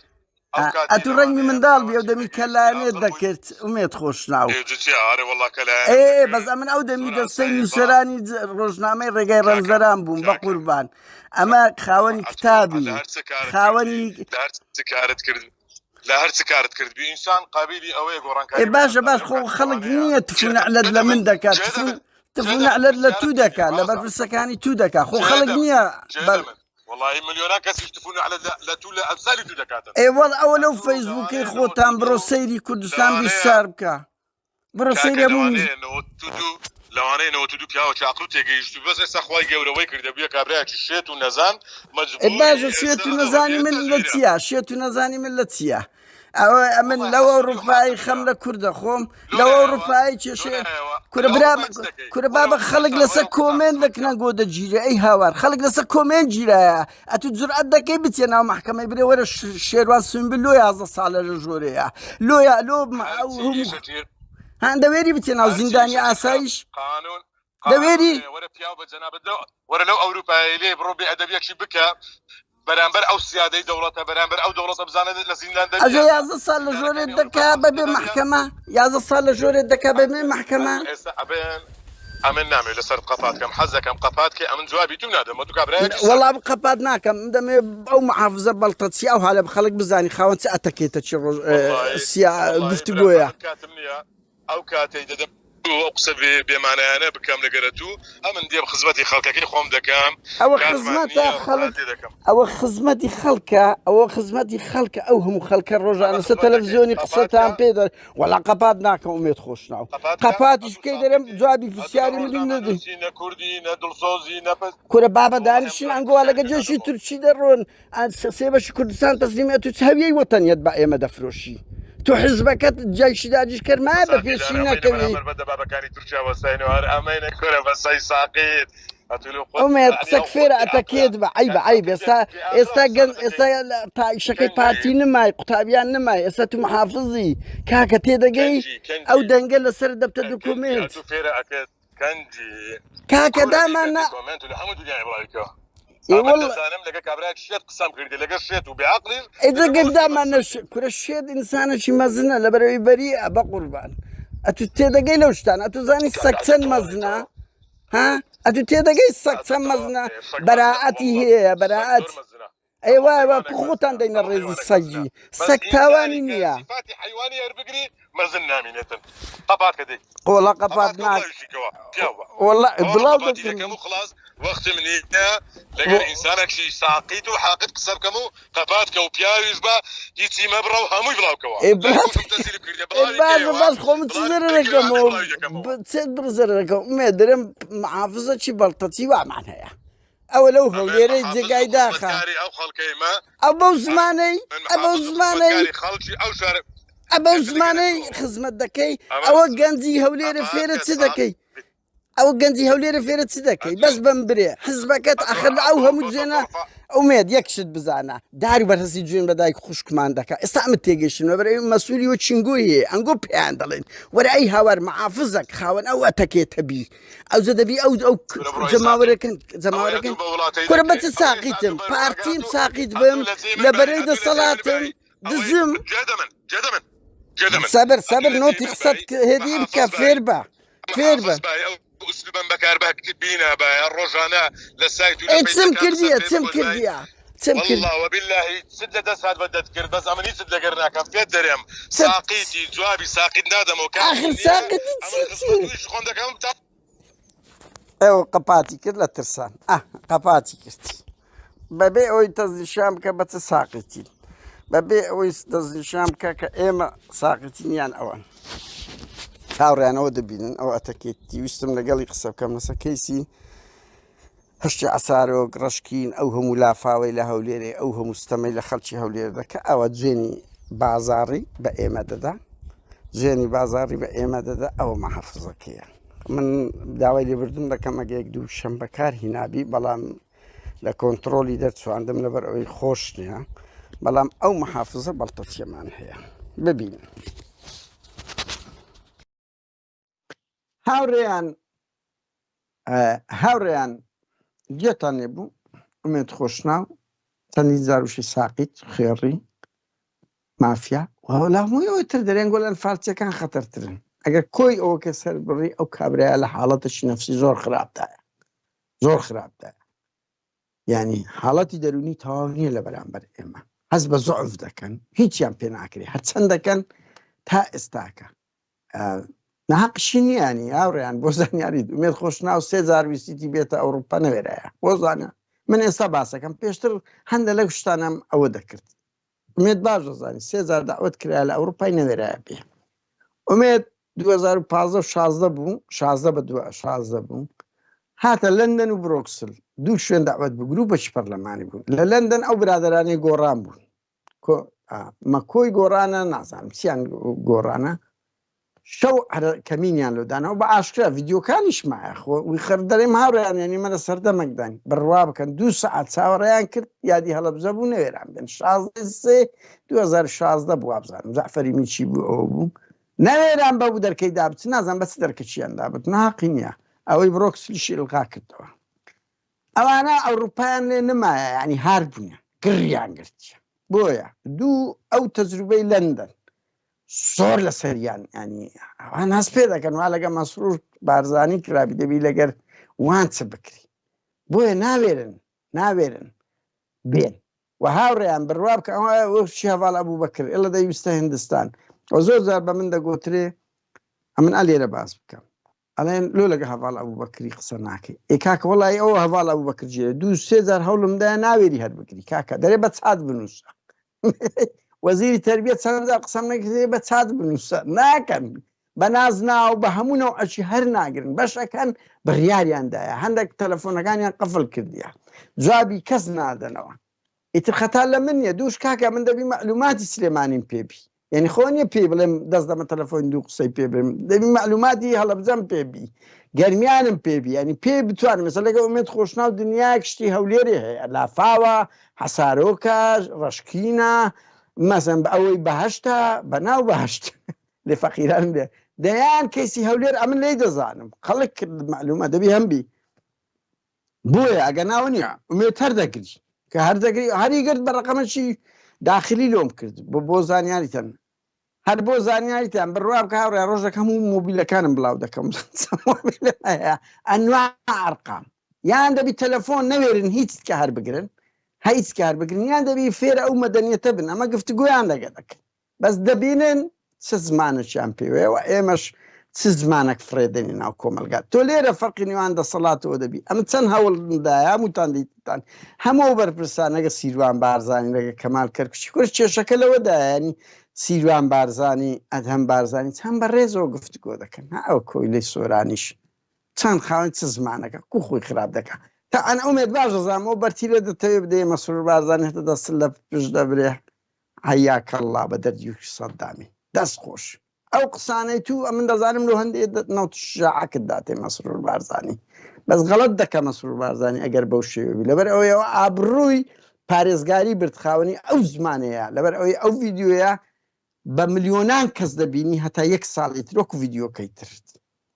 ئەو کاتەی ئەتو ڕەنگی لەوانەیە منداڵ بی ئەو پیاوەکی دەمی تێگەیشتی کەلانێت ئاقڵ بووی دەکرد ئومێد خۆشناو ئێ جچی ئارێ وەڵا کەلایەنم ئێ بەس دەکرد ئەمن ئەو دەمی زۆر دەستەی ئاسایی بەڵام نووسەرانی ڕۆژنامەی ڕێگای کاکە ڕەنجدەران بووم بە کاکە قوربان ئەمە خاوەنی ئەتۆ کتابی لە هەر چ کارت کردی خاوەنی لە هەر چ کارت کرد لە هەر چ کارت کرد بی ئینسان قابیلی ئەوەیە ئێ گۆڕانکاری باشە بەسەردا باش لەو خۆ کاتی خەڵک لەوانەیە نییە تفو جێ نەعلەت جێ لە من دەبن دەکات جێ تفو دەبن تفو جێ دەبن نەعلەت لە تو پرسیارت کردی دەکات لە مامۆستا بەرپرسەکانی تو دەکات خۆ جێ خەڵک دەبن نییە جێ بەر دەبن وەڵاهی ملیۆنان کەسیش تفو نەعلەت لە لە تو لە ئەمسالی تو دەکاتن ئێ وەڵ ئەوە لەو ئەتوو فەیسبووکەی لەوانەیە خۆتان بڕۆ 92 سەیری کوردستان لەوانەیە 24 بکە بڕۆ کاکە سەیری هەموو لەوانەیە 92 لەوانەیە 92 پیاوەکی عەقڵ و تێگەیشتوو بەس ئێستا خوای گەورە وەی کردە بوویە کابرایەکی شێت و نەزان ئێ مەجبوری باشە شێت ئێستا و ئەوە نەزانی بێ من لە تەزویرە چییە شێت و نەزانی من لە چییە ئەوە ئەمن وەڵای لەو حەسودی و ئەوروپایی حاقد خەم برا لە کوردە خۆم لۆ لەو نایەوە ئەوروپایی لۆ کێشێ نایەوە کورە لە برا ئەوروپای چ دەکەی کورە وەرە بابە خەڵک کوردستان لەسەر وەرە کوردستان کۆمێنت لە خزمەت کە کنەنگۆ دەگیرێ ئەی هاوار خەڵک لەسەر کۆمێنت گیرایە ئەتو جورئەت دەکەی بچێ ناو مەحکەمەی برێ وەرە شێروان سوینبل لۆ 11 ساڵە لە ژۆرەیە لۆیە لۆ ئەو هەرچی هەموو ئیشەکی هەندەوێری بچێ ناو هەرچی زیندانی ئیشەکی خراپ ئاسایش قانون دەوێری قانون هەیە وەرە پیاو بە جەنابت لەو وەرە لەو ئەوروپایەی لێ بڕۆ بێ ئەدەبیەکی بکە بەرامبەر ئەو سیادەی دەوڵەتە بەرامبەر ئەو دەوڵەتە بزانە لە زیندان ئەجە دەریە 11 ساڵ لە ژۆرێ زیندانەکانی ئەوروپا دەکا خەڵکی بەبێ تێدا نیە مەحکەمە 11 ساڵ لە ژۆرێ دەکا بەبێ مەحکەمە ئێستا ئەبێن ئەمن نامەوێ لەسەر قەپات کەم حەز دەکەم قەپات کەی ئەمن جوابی تو نادەمەوە تو کابرایەکی وەڵا ساقیتی. قەپات ناکەم من دەمەوێ ئەو محافزە بەڵتەچی ئەو هالە خەڵک بزانی خاوەن چ ئەتەکێتە چی ڕۆژ وەڵایی سیا وەڵایی برا گفتوگۆیە ئەمن کاتم نییە ئەو کاتەی دەدەم ئەو قسە بێ بێمانایانە بکەم لەگەرە تو ئەمن دێم خزمەتی خەڵکەکەی خۆم دەکەم ئەوە کاتمان خزمەتە نییە خەڵک ڕووتان تێ دەکەم. ئەوە خزمەتی خەڵکە ئەوە خزمەتی خەڵکە ئەو هەموو خەڵکە ئەمە ڕۆژانە سە خزمەت دەکەی تەلەڤزیۆنی قەپات قسەتان کە پێ دەر وەڵا قەپات ناکەم ئومێد خۆشناو قەپات کە قەپاتیش ئەتوو بکەی دەرێم ساقیتی جوابی ئەتوو نە پرسیاری منی ڕۆژنامە نەدەی نووسی نە کوردی نە دڵسۆزی نە پس کورە بابە وەڵاهی ئەم دانیشین جوابی ئەنگۆ لەگە پرسیارەکەت جێشی نادەمەوە. تورکی دەڕۆن سێ بەشی کوردستان تەسلیمی ئەتوو چ هەویەی وەتەنیەت بە ئێمە دەفرۆشی تو حزبەکەت جەیشی داگیرکەر مایە بە ساقیدان پێشی ئەمەینە نەکەوی بەرامبەر بە دەبابەکانی تورکیا وەستاینەوە هەر ئەمەینە کورە بەسەی ساقیت ئەتوو لۆ خۆت ئومێد یەعنی قسەک ئەو خۆت فێرە بێ عەقڵە ئەتەکێت بە عەیبە یانی عەیب ساقیت ئێستا بێ ئاقڵە ئێستا قسە گەن دەکەی ئێستا تا ئیشەکەی کەنجی پارتی نمای قوتابیان نمای ئێستا تو محافزی کاکە تێدەگەی کەنجی ئەو کەنجی دەنگە لەسەر دەبتە کەنجی دوکومێنت ئەتوو فێرە ئەکەت کەنجی کاکە کورە دامان بیکە نا دیکۆمێنت و لە هەموو دنیای بڵاوی کەوە ئێ ئەمن وەڵ دەزانم لەگە کابرایەک شێت قسەم کردی لەگە شێت و بێ عەقڵیش ئێ لەگە دەگەر خۆشی دامان قسەم نەش کرد کورە شێت ئینسانێکی مەزنە لەبەرەوەی بەریئە بە قوربان ئەتو تێدەگەی لەو شتانە ئەتو زانی کاکە سەگ ئەتوو چەند تەواوی مەزنە تەواو ها ئەتو تێدەگەی سەگ ئەتوو چەند تەواو مەزنە ئێ سەگ مەزنە بەراعەتی وەڵڵا هەیە سەگ بەراعەت زۆر مەزنە ئەی هەموو وای وا حەیوانێک کو مەزنە خۆتان دەینە هەموو ڕێزی حەیوانێک مەزنە سەگی بەس سەگ ئینسانی تاوانی کە نییە سیفاتی حەیوانی هەربگری مەزن نامینێتن قەپات کە دەی وەڵا قەپات قەپات کە ناک بڵاویشی کەوە پیاو بە وەڵا ئەوە بڵاو قەپاتی دەکەم دەکەم و خلاص وەختم نییە لەگەر ئینسانێکی ساقیت و حاقد قسە بکەم و قەپات کە و پیاویش بە هیچی مەبڕە و هەمووی بڵاو کەوە ئێ لای بڵاو خۆشم تەسلیب کردیە ئێ بڵاوی باشە کەیەوە باش خۆ من چ بڵاوی زەرەرەکەم کەیەوە ئەمن بڵاوی دەکەمەوە چ بڕ زەرەرەکەم ئومێ درم محافزەکی بەڵتەچی وامان هەیە ئەوە لەو ئەمن هەولێرەی محافز و جێگای داخە خزمەتکاری ئەو خەڵکەیمە ئەو بەو زمانەی من ئە بەو محافز و زمانەی خزمەتکاری خەڵکی ئەو شارە ئە بەو ئێستا لەگەر زمانەی تۆ خزمەت دەکەی ئەمە ئەوە گەنجی هەولێرە قەپات فێرە کە چ دەکەی ساقیت. ئەو گەنجی هەولێرە فێرە چ دەکەی بەس بەم برێ حزبەکەت ئەخر ئەو هەموو جوێنە ئومێد یەک شت بزانە دار و بەرهەسی جوێن بە دایک خوشکمان دەکا ئێستا ئەمە تێگەشتن وەبەر ئەوی مەسوولی و چینگۆی هەیە ئەنگۆ پێیان دەڵێن وەرە ئەی هاوار معافزەک خاوەن ئەو ئەتەکێتە بی ئەوجە دەبی ئەو ئەو جەماوەرەکەن جەماوەرەکەن کورە بە چ ساقیتم پارتیم ساقیت بم لە بەرەی دەسەڵاتم دزم سەبر سەبر نۆتی قسەت هێدی بکە فێر بە فێر بە ئوسلوبم بەکار بینابایە ڕۆژانە لە سایت و چم کردیە چم کردیە چم کرد والله وبالله چت لە دەست هات بە دەتکرد بەس ئەمن هیچت لەگەر ناکەم پێت دەرێم ساقیتی جوابی ساقیت نادەمەوە ئاخر ساقیتی چی چی خۆم دەکەم تا ئەو قەپاتی کرد لە ترسان ئە قەپاتی کرد بەبێ ئەوەی دەستنیشان بکە بە چ ساقیتین بەبێ ئەوەی دەستنیشان بکە کە ئێمە ساقیتین یان ئەوان هاوڕیانەوە دەبینن ئەو ئەتەکێتی ویستم لەگەڵی قسە بکەم لەسەر کەیسی هەشتی عسارۆک ڕەشکین ئەو هەموو لافاوەی لە هەولێرێ ئەو هەموو ستەمەی لە خەڵکی هەولێر دەکە ئەوە جوێنی بازاڕی بە ئێمە دەدا جوێنی بازاڕی بە ئێمە دەدا ئەوە مەحافزەکەیە من داوای لێبوردن دەکەم ئەگە یەک دوو شەم بەکار هینابی بەڵام لە کۆنتترۆلی دەرچواندم لەبەر ئەوەی خۆش نییە بەڵام ئەو محافزە بەڵتەچیەمان هەیە ببین هاوڕێیان هاوڕێیان گوێتان لێ بوو ئومێد خۆشناو چەندین جار وشەی ساقیت خوێڕی مافیا لە هەمووی ئەوەی تر دەرێن گۆل ئەنفالچیەکان خەتەرترن ئەگەر کۆی ئەوە کە سەر بڕی ئەو کابرایە لە حاڵەتێکی نەفسی زۆر خراپدایە زۆر خراپدایە یعنی حاڵەتی دەرونی تەواو نییە لە بەرامبەر ئێمە هەست بە زعف دەکەن هیچیان پێ ناکرێ هەرچەند دەکەن تا ئێستاکە ناهەقشی نییە ینی هاوڕێیان بۆ زانیاری ئومێد خۆشناو سێ جار ویستیتی بێتە ئەوروپا نەوێرایە بۆ زانە من ئێستا باسەکەم پێشتر هەندە لەو شتانم ئەوە دەکرد ئومێد باش دەزانی سێ جار داوت کرا لە ئەوروپای نەوێرایە بێ ئومێد 2015 16 بوو 16 بە 16 بوو هاتە لەندەن و برۆکسل دوو شوێن داوت بوو گروپەکی پەرلەمانی بوو لە لەندەن ئەو برادرانی گۆڕان بوون مەکۆی گۆڕانە نازانم چیان گۆڕانە شەو کەمینیان لۆ دانەوە بە ئاشکرا ڤیددیوکانیش مایە خۆ خەر دەرێم هاوڕیان ینی مە لە سەردەمەکدان بڕوا بکەن دوو سەعات چاوەڕێیان کرد یادی هەڵەبجە بوو نەوێران بن 16 2016 بوو وابزانم جەعفەری میچی بوو ئەوە بوو نەوێران بە بوو دەرکەی دابچ نازان بەس دەرکەچیان دابت ناقی نییە ئەوەی بڕۆکسلیشی ئلغا کردەوە ئەوانە ئەوروپایان لێ نمایە ینی هار بوونە گڕیان گرتیە بۆیە دوو ئەو تەجروبەی لەندەن زۆر لە سەریان ینی ئەوان هەست پێ دەکەن وا لەگە مەسرور بارزانی کرابی دەبی لەگەر وان چ بکری بۆیە ناوێرن ناوێرن بێن و هاوڕێیان بڕوا بکە ئەوە وەخشی هەڤاڵ ئەبوو بەکر ئێڵە دەیویستە هندستان و زۆر جار بە من دەگوترێ ئەمن ئەلێرە باس بکەم ئەڵێن لۆ لەگە هەڤاڵ ئەبوبەکری قسە ناکەی ئێ کاکە وەڵی ئەو هەڤاڵ ئەبوبەکر جێ دوو سێ جار هەوڵم دا ناوێری هەر بگری کاکە دەرێ بە چات بنووسە وەزیری تربیە چەند جار قسەم نەکردێ بە چات بنووسە ناکەن بە نازناو بە هەموو نەوعەکی هەر ناگرن بەشەکەن بڕیاریان دایە هەندێک تەلەفۆنەکانیان قفل کردیە جوابی کەس نادەنەوە ئیتر خەتا لە من نیە دووش کاکە من دەبی مەعلوماتی سلێمانیم پێ بی یعنی خۆ نیە پێی بڵێم دەست دەمە تەلەفۆن دوو قسەی پێ بم دەبی مەعلوماتی هەڵەبجەم پێ بی گەرمیانم پێ بی یعنی پێ بتوانم مەسەلەن لەگە ئومێد خۆشناو دنیایەک شتی هەولێرێ هەیە لافاوە حەسارۆکە ڕەشکینە مەسەن بە ئەوەی بەهشتە بەناو بەهشت لێ فەقیران بێ دەیان کەیسی هەولێر ئەمن لێی دەزانم خەڵک معلومە دەبی هەم بی بۆیە ئەگە ناوە نییە ئومێد هەر دەگری کە هەر دەگری هەری گرت بە ڕقەمەکی داخلی لۆم کرد بۆ بۆ زانیاریتان هەر بۆ زانیاریتان بڕوا بکە هاوڕێ ڕۆژێک هەموو مۆبیلەکانم بڵاو دەکەم ئەنوا ئەرقام یان دەبی تەلەفۆن نەوێرن هیچ کە هەر بگرن هیچ کار بگرن یان دەبی فێرە ئەو مەدەنیەتە بن ئەمە گفتگویان لەگە دەکەن بەس دەبینن چ زمانێکیان پێوەیە و ئێمەش چ زمانێک فڕێدەنی ناو کۆمەلگا تۆ لێرە فەرقی نێوان دەسەڵاتەوە دەبی ئەمە چەند هەوڵدایە هەمووتان دیتتان هەموو بەرپرسان لەگە سیروان بارزانی لەگە کەمال کەرکوچی کورد کێشەکە لەوەدایانی سیروان بارزانی ئەدهەم بارزانی چەند بە ڕێزەوە گفتوگۆ دەکەن ها ئەو کۆیلەی سۆرانیش چەند خاوەن چ زمانەکە کو خۆی خراپ دەکا تا ئەن ئومێد باش دەزانم ئەو بەرتیلە دەتەوێ بدەیە مەسرور بارزانی هەتە دەست لە پشت دەبرێ حیاک اللە بە دەردی سەدامی دەست خۆش. ئەو قسانەی تو ئەمن دەزانم لۆ هەندێ نەوت شاعکت داتێ مەسرور بارزانی بەس غەڵەت دەکە مەسرور بارزانی ئەگەر بەو شێوە بی لەبەر ئەوەیەوە ئابڕووی پارێزگاری برد خاوەنی ئەو زمانەیە لەبەر ئەوەی ئەو ڤیدیۆیە بە ملیۆنان کەس دەبینی هەتا یەک ساڵی تر وەکو ڤیدیۆکەی تر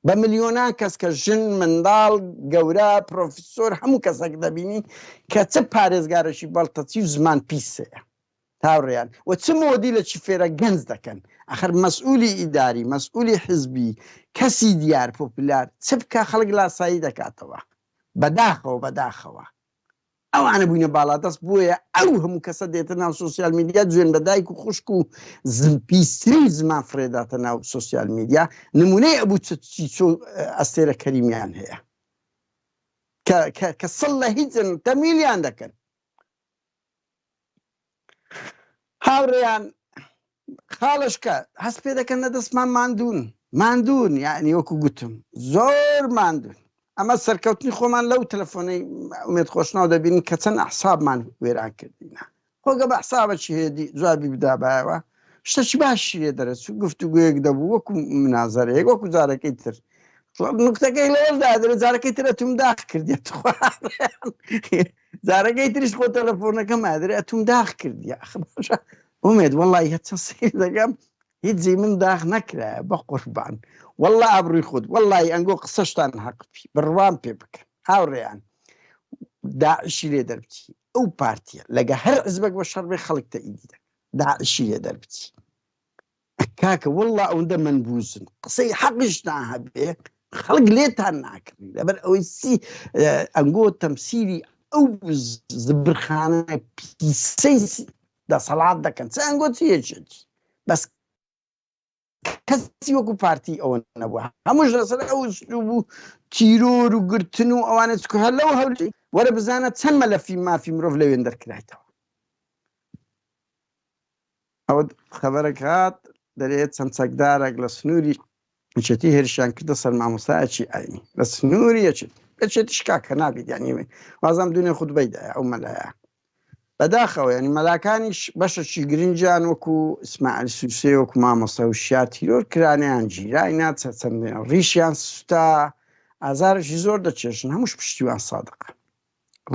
بە ملیۆنان کەس کە ژن منداڵ گەورە پرۆفیسۆر هەموو کەسێک دەبینی کە چ پارێزگارێکی بەڵتەچی و زمان پیسەیە هاوڕێیان و چ مۆدیلەکی فێرە گەنج دەکەن ئەخر مەسئولی ئیداری مەسئولی حزبی کەسی دیار پۆپولار چ بکا خەڵک لاسایی دەکاتەوە بەداخەوە بەداخەوە ئەوانە بووینە باڵادەست بۆیە ئەو هەموو کەسە دێتە ناو سۆسیال میدیا جوێن بە دایک و خوشک و پیسترین زمان فڕێداتە ناو سۆسیال میدیا نمونەی ئەبوو چ ئەستێرە کەریمیان هەیە کە سڵ لە هیچن تەمیلیان دەکەن هاوڕێیان خاڵشکە هەست پێ دەکەن لە دەستمان ماندوون ماندوون یعنی وەکو گوتم زۆر ماندوون ئەمە سەرکەوتنی خۆمان لەو تەلەفۆنەی ئومێد خۆشناو دەبینین کە چەند ئەحسابمان وێران کردینە خۆگە بە حسابەکی هێدی جوابی بدابایەوە شتەکی باشی لێ دەرەچوو گفتوگویەک دەبوو وەکو منازەرەیەک وەکو جارەکەی تر نوکتەکەی لەوەشدا دەرێ جارەکەی تر ئەتوم داخ کردیە تخوا جارەکەی تریش خۆ تەلەفۆنەکەم ئادرێ ئەتوم داخ کردیە ئەخ باشە ئومێد وەڵی هەچە سیر دەکەم هیچ جێی من داخ نەکرایە بە قوربان والله ئابڕووی خۆت وەڵی ئەنگۆ قسەشتان حەق بی بڕوام پێ بکەن هاوڕێیان داعشی لێ دەربچی ئەو پارتیە لەگە هەر حزبێک بە شەڕ بێ خەڵک تەئیدی دەکات داعشی لێ دەربچی کاکە واللە ئەوەندە مەنبوزن قسەی حەقیشتان هەبێ خەڵک لێتان ناکڕی لەبەر ئەوەی سی ئەنگۆ تەمسیلی ئەو زبرخانە پیسەی دەسەڵات دەکەن چ ئەنگۆ چ یەکێتی بەس کەسی وەکو پارتی ئەوە نەبووە هەمووش لەسەر ئەو ئسلوب و تیرۆر و گرتن و ئەوانە چکە هەر لەو هەولی وەرە بزانە چەند مەلەفی مافی مرۆڤ لەوێن دەرکرایتەوە ئەوە خەبەرەک هات دەرێ چەند چەکدارێک لە سنووری یەکێتی هێرشیان کردە سەر مامۆستایەکی ئاینی لە سنووری یەکێتی یەکێتیش کاکە نابێت یانی وازم دوێنێ خوتبەی دایە ئەو مەلایە بەداخەوە یانی مەلاکانیش بەشەکی گرنگیان وەکو ئیسماعیل سوسێ وەکو مامۆستا وشیار تیرۆر کرانیان گیراینا چەند ڕیشیان سوتا ئازارێکی زۆر دەچێژن هەمووش پشتیوان سادقە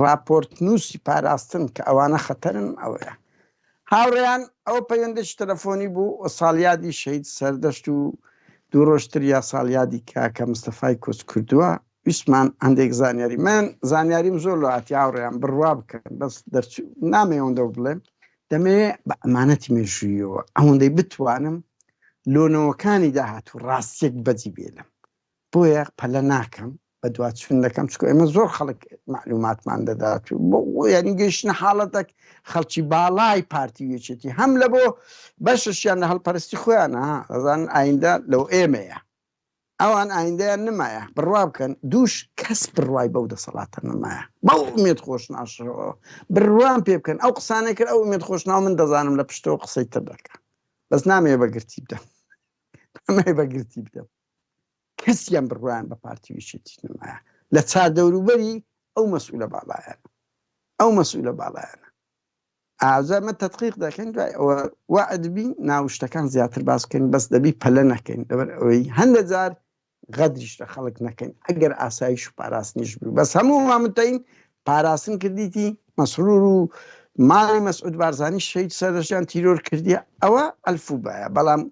ڕاپۆرتنووسی پاراستن کە ئەوانە خەتەرن ئەوەیە. هاوڕێیان ئەوە پەیوەندێکی تەلەفۆنی بوو و ساڵیادی شەهید سەردەشت و دوو ڕۆژ تر یا ساڵیادی کاکە مستەفای کۆچکردووە ویستمان هەندێک زانیاری من زانیاریم زۆر لۆ هاتی هاوڕێیان بڕوا بکەن بەس دەرچوو نامەوێ ئەوەندە بڵێم دەمەوێ بە ئەمانەتی مێژوویەوە ئەوەندەی بتوانم لۆنەوەکانی داهاتوو ڕاستیەک بەجی بێلم بۆیە پەلە ناکەم بەدواچوون دەکەم چکۆ ئێمە زۆر خەڵک معلوماتمان دەدات و بۆ یعنی گەیشتنە حاڵەتێک خەڵکی باڵای پارتی و یەکێتی هەم لە بۆ بەشەشیان لە هەڵپەرستی خۆیانە ئەزان ئایندە لەو ئێمەیە ئەوان ئایندەیان نمایە بڕوا بکەن دووش کەس بڕوای بەو دەسەڵاتە نمایە بەو ئومێد خۆشناشەوە بڕوان پێ بکەن ئەو قسانە کرد ئەو ئومێد خۆشناو من دەزانم لە پشتەوە قسەی تر دەکە بەس نامەوێ بەگرتی بدەم نامەوێ بەگرتی بدەم کەسیان بڕوایان بە پارتی و یەکێتی نەمایە لە چار دەوروبەری ئەو مەسئولە باڵایانە ئەو مەسئولە باڵایانە ئازا مە تدقیق دەکەین دوای ئەوە وعد بی ناو شتەکان زیاتر باس بکەین بەس دەبی پەلە نەکەین لەبەر ئەوەی هەندە جار غەدریش لە خەڵک نەکەین ئەگەر ئاسایش و پاراستنیش بوو بەس هەموو مامتین پاراستن کردیتی مەسرور و ماڵی مەسعود بارزانی شەهید سەردەشتیان تیرۆر کردیە ئەوە ئەلف و بایە بەڵام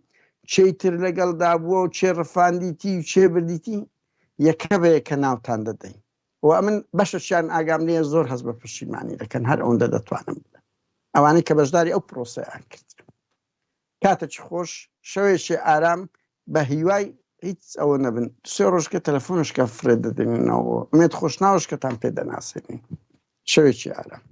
چێی تر لەگەڵدا بووە و چێ ڕفاندیتی و چێ بردیتی یەکە بە یەکە ناوتان دەدەین و ئەمن بەشەشیان ئاگام لێ زۆر هەست بە پشیمانی دەکەن هەر ئەوەندە دەتوانم بڵێم ئەوانەی کە بەشداری ئەو پرۆسەیان کرد کاتێکی خۆش شەوێکی ئارام بە هیوای هیچ ئەوە نەبن سێ ڕۆژکە تەلەفۆنشکە فرێ دەدەینەوە ئومێد خۆشناوشکەتان پێ دەناسێنین شەوێکی ئارام.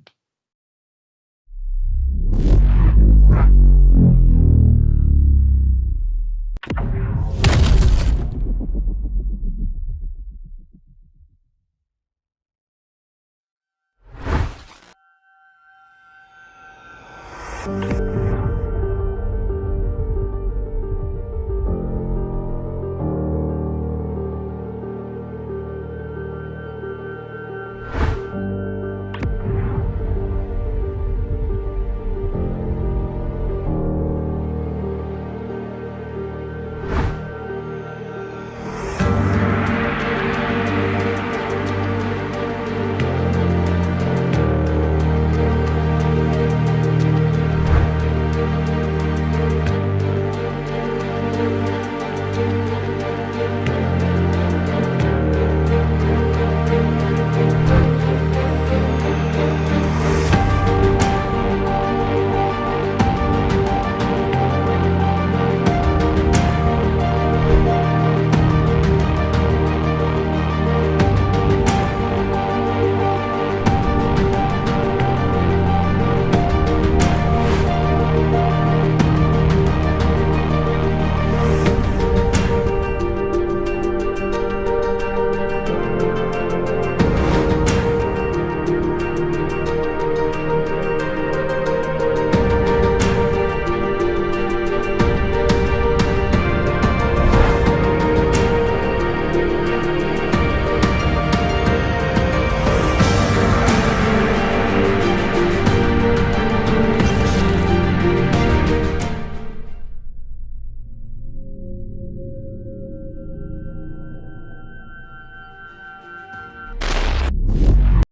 Thank you.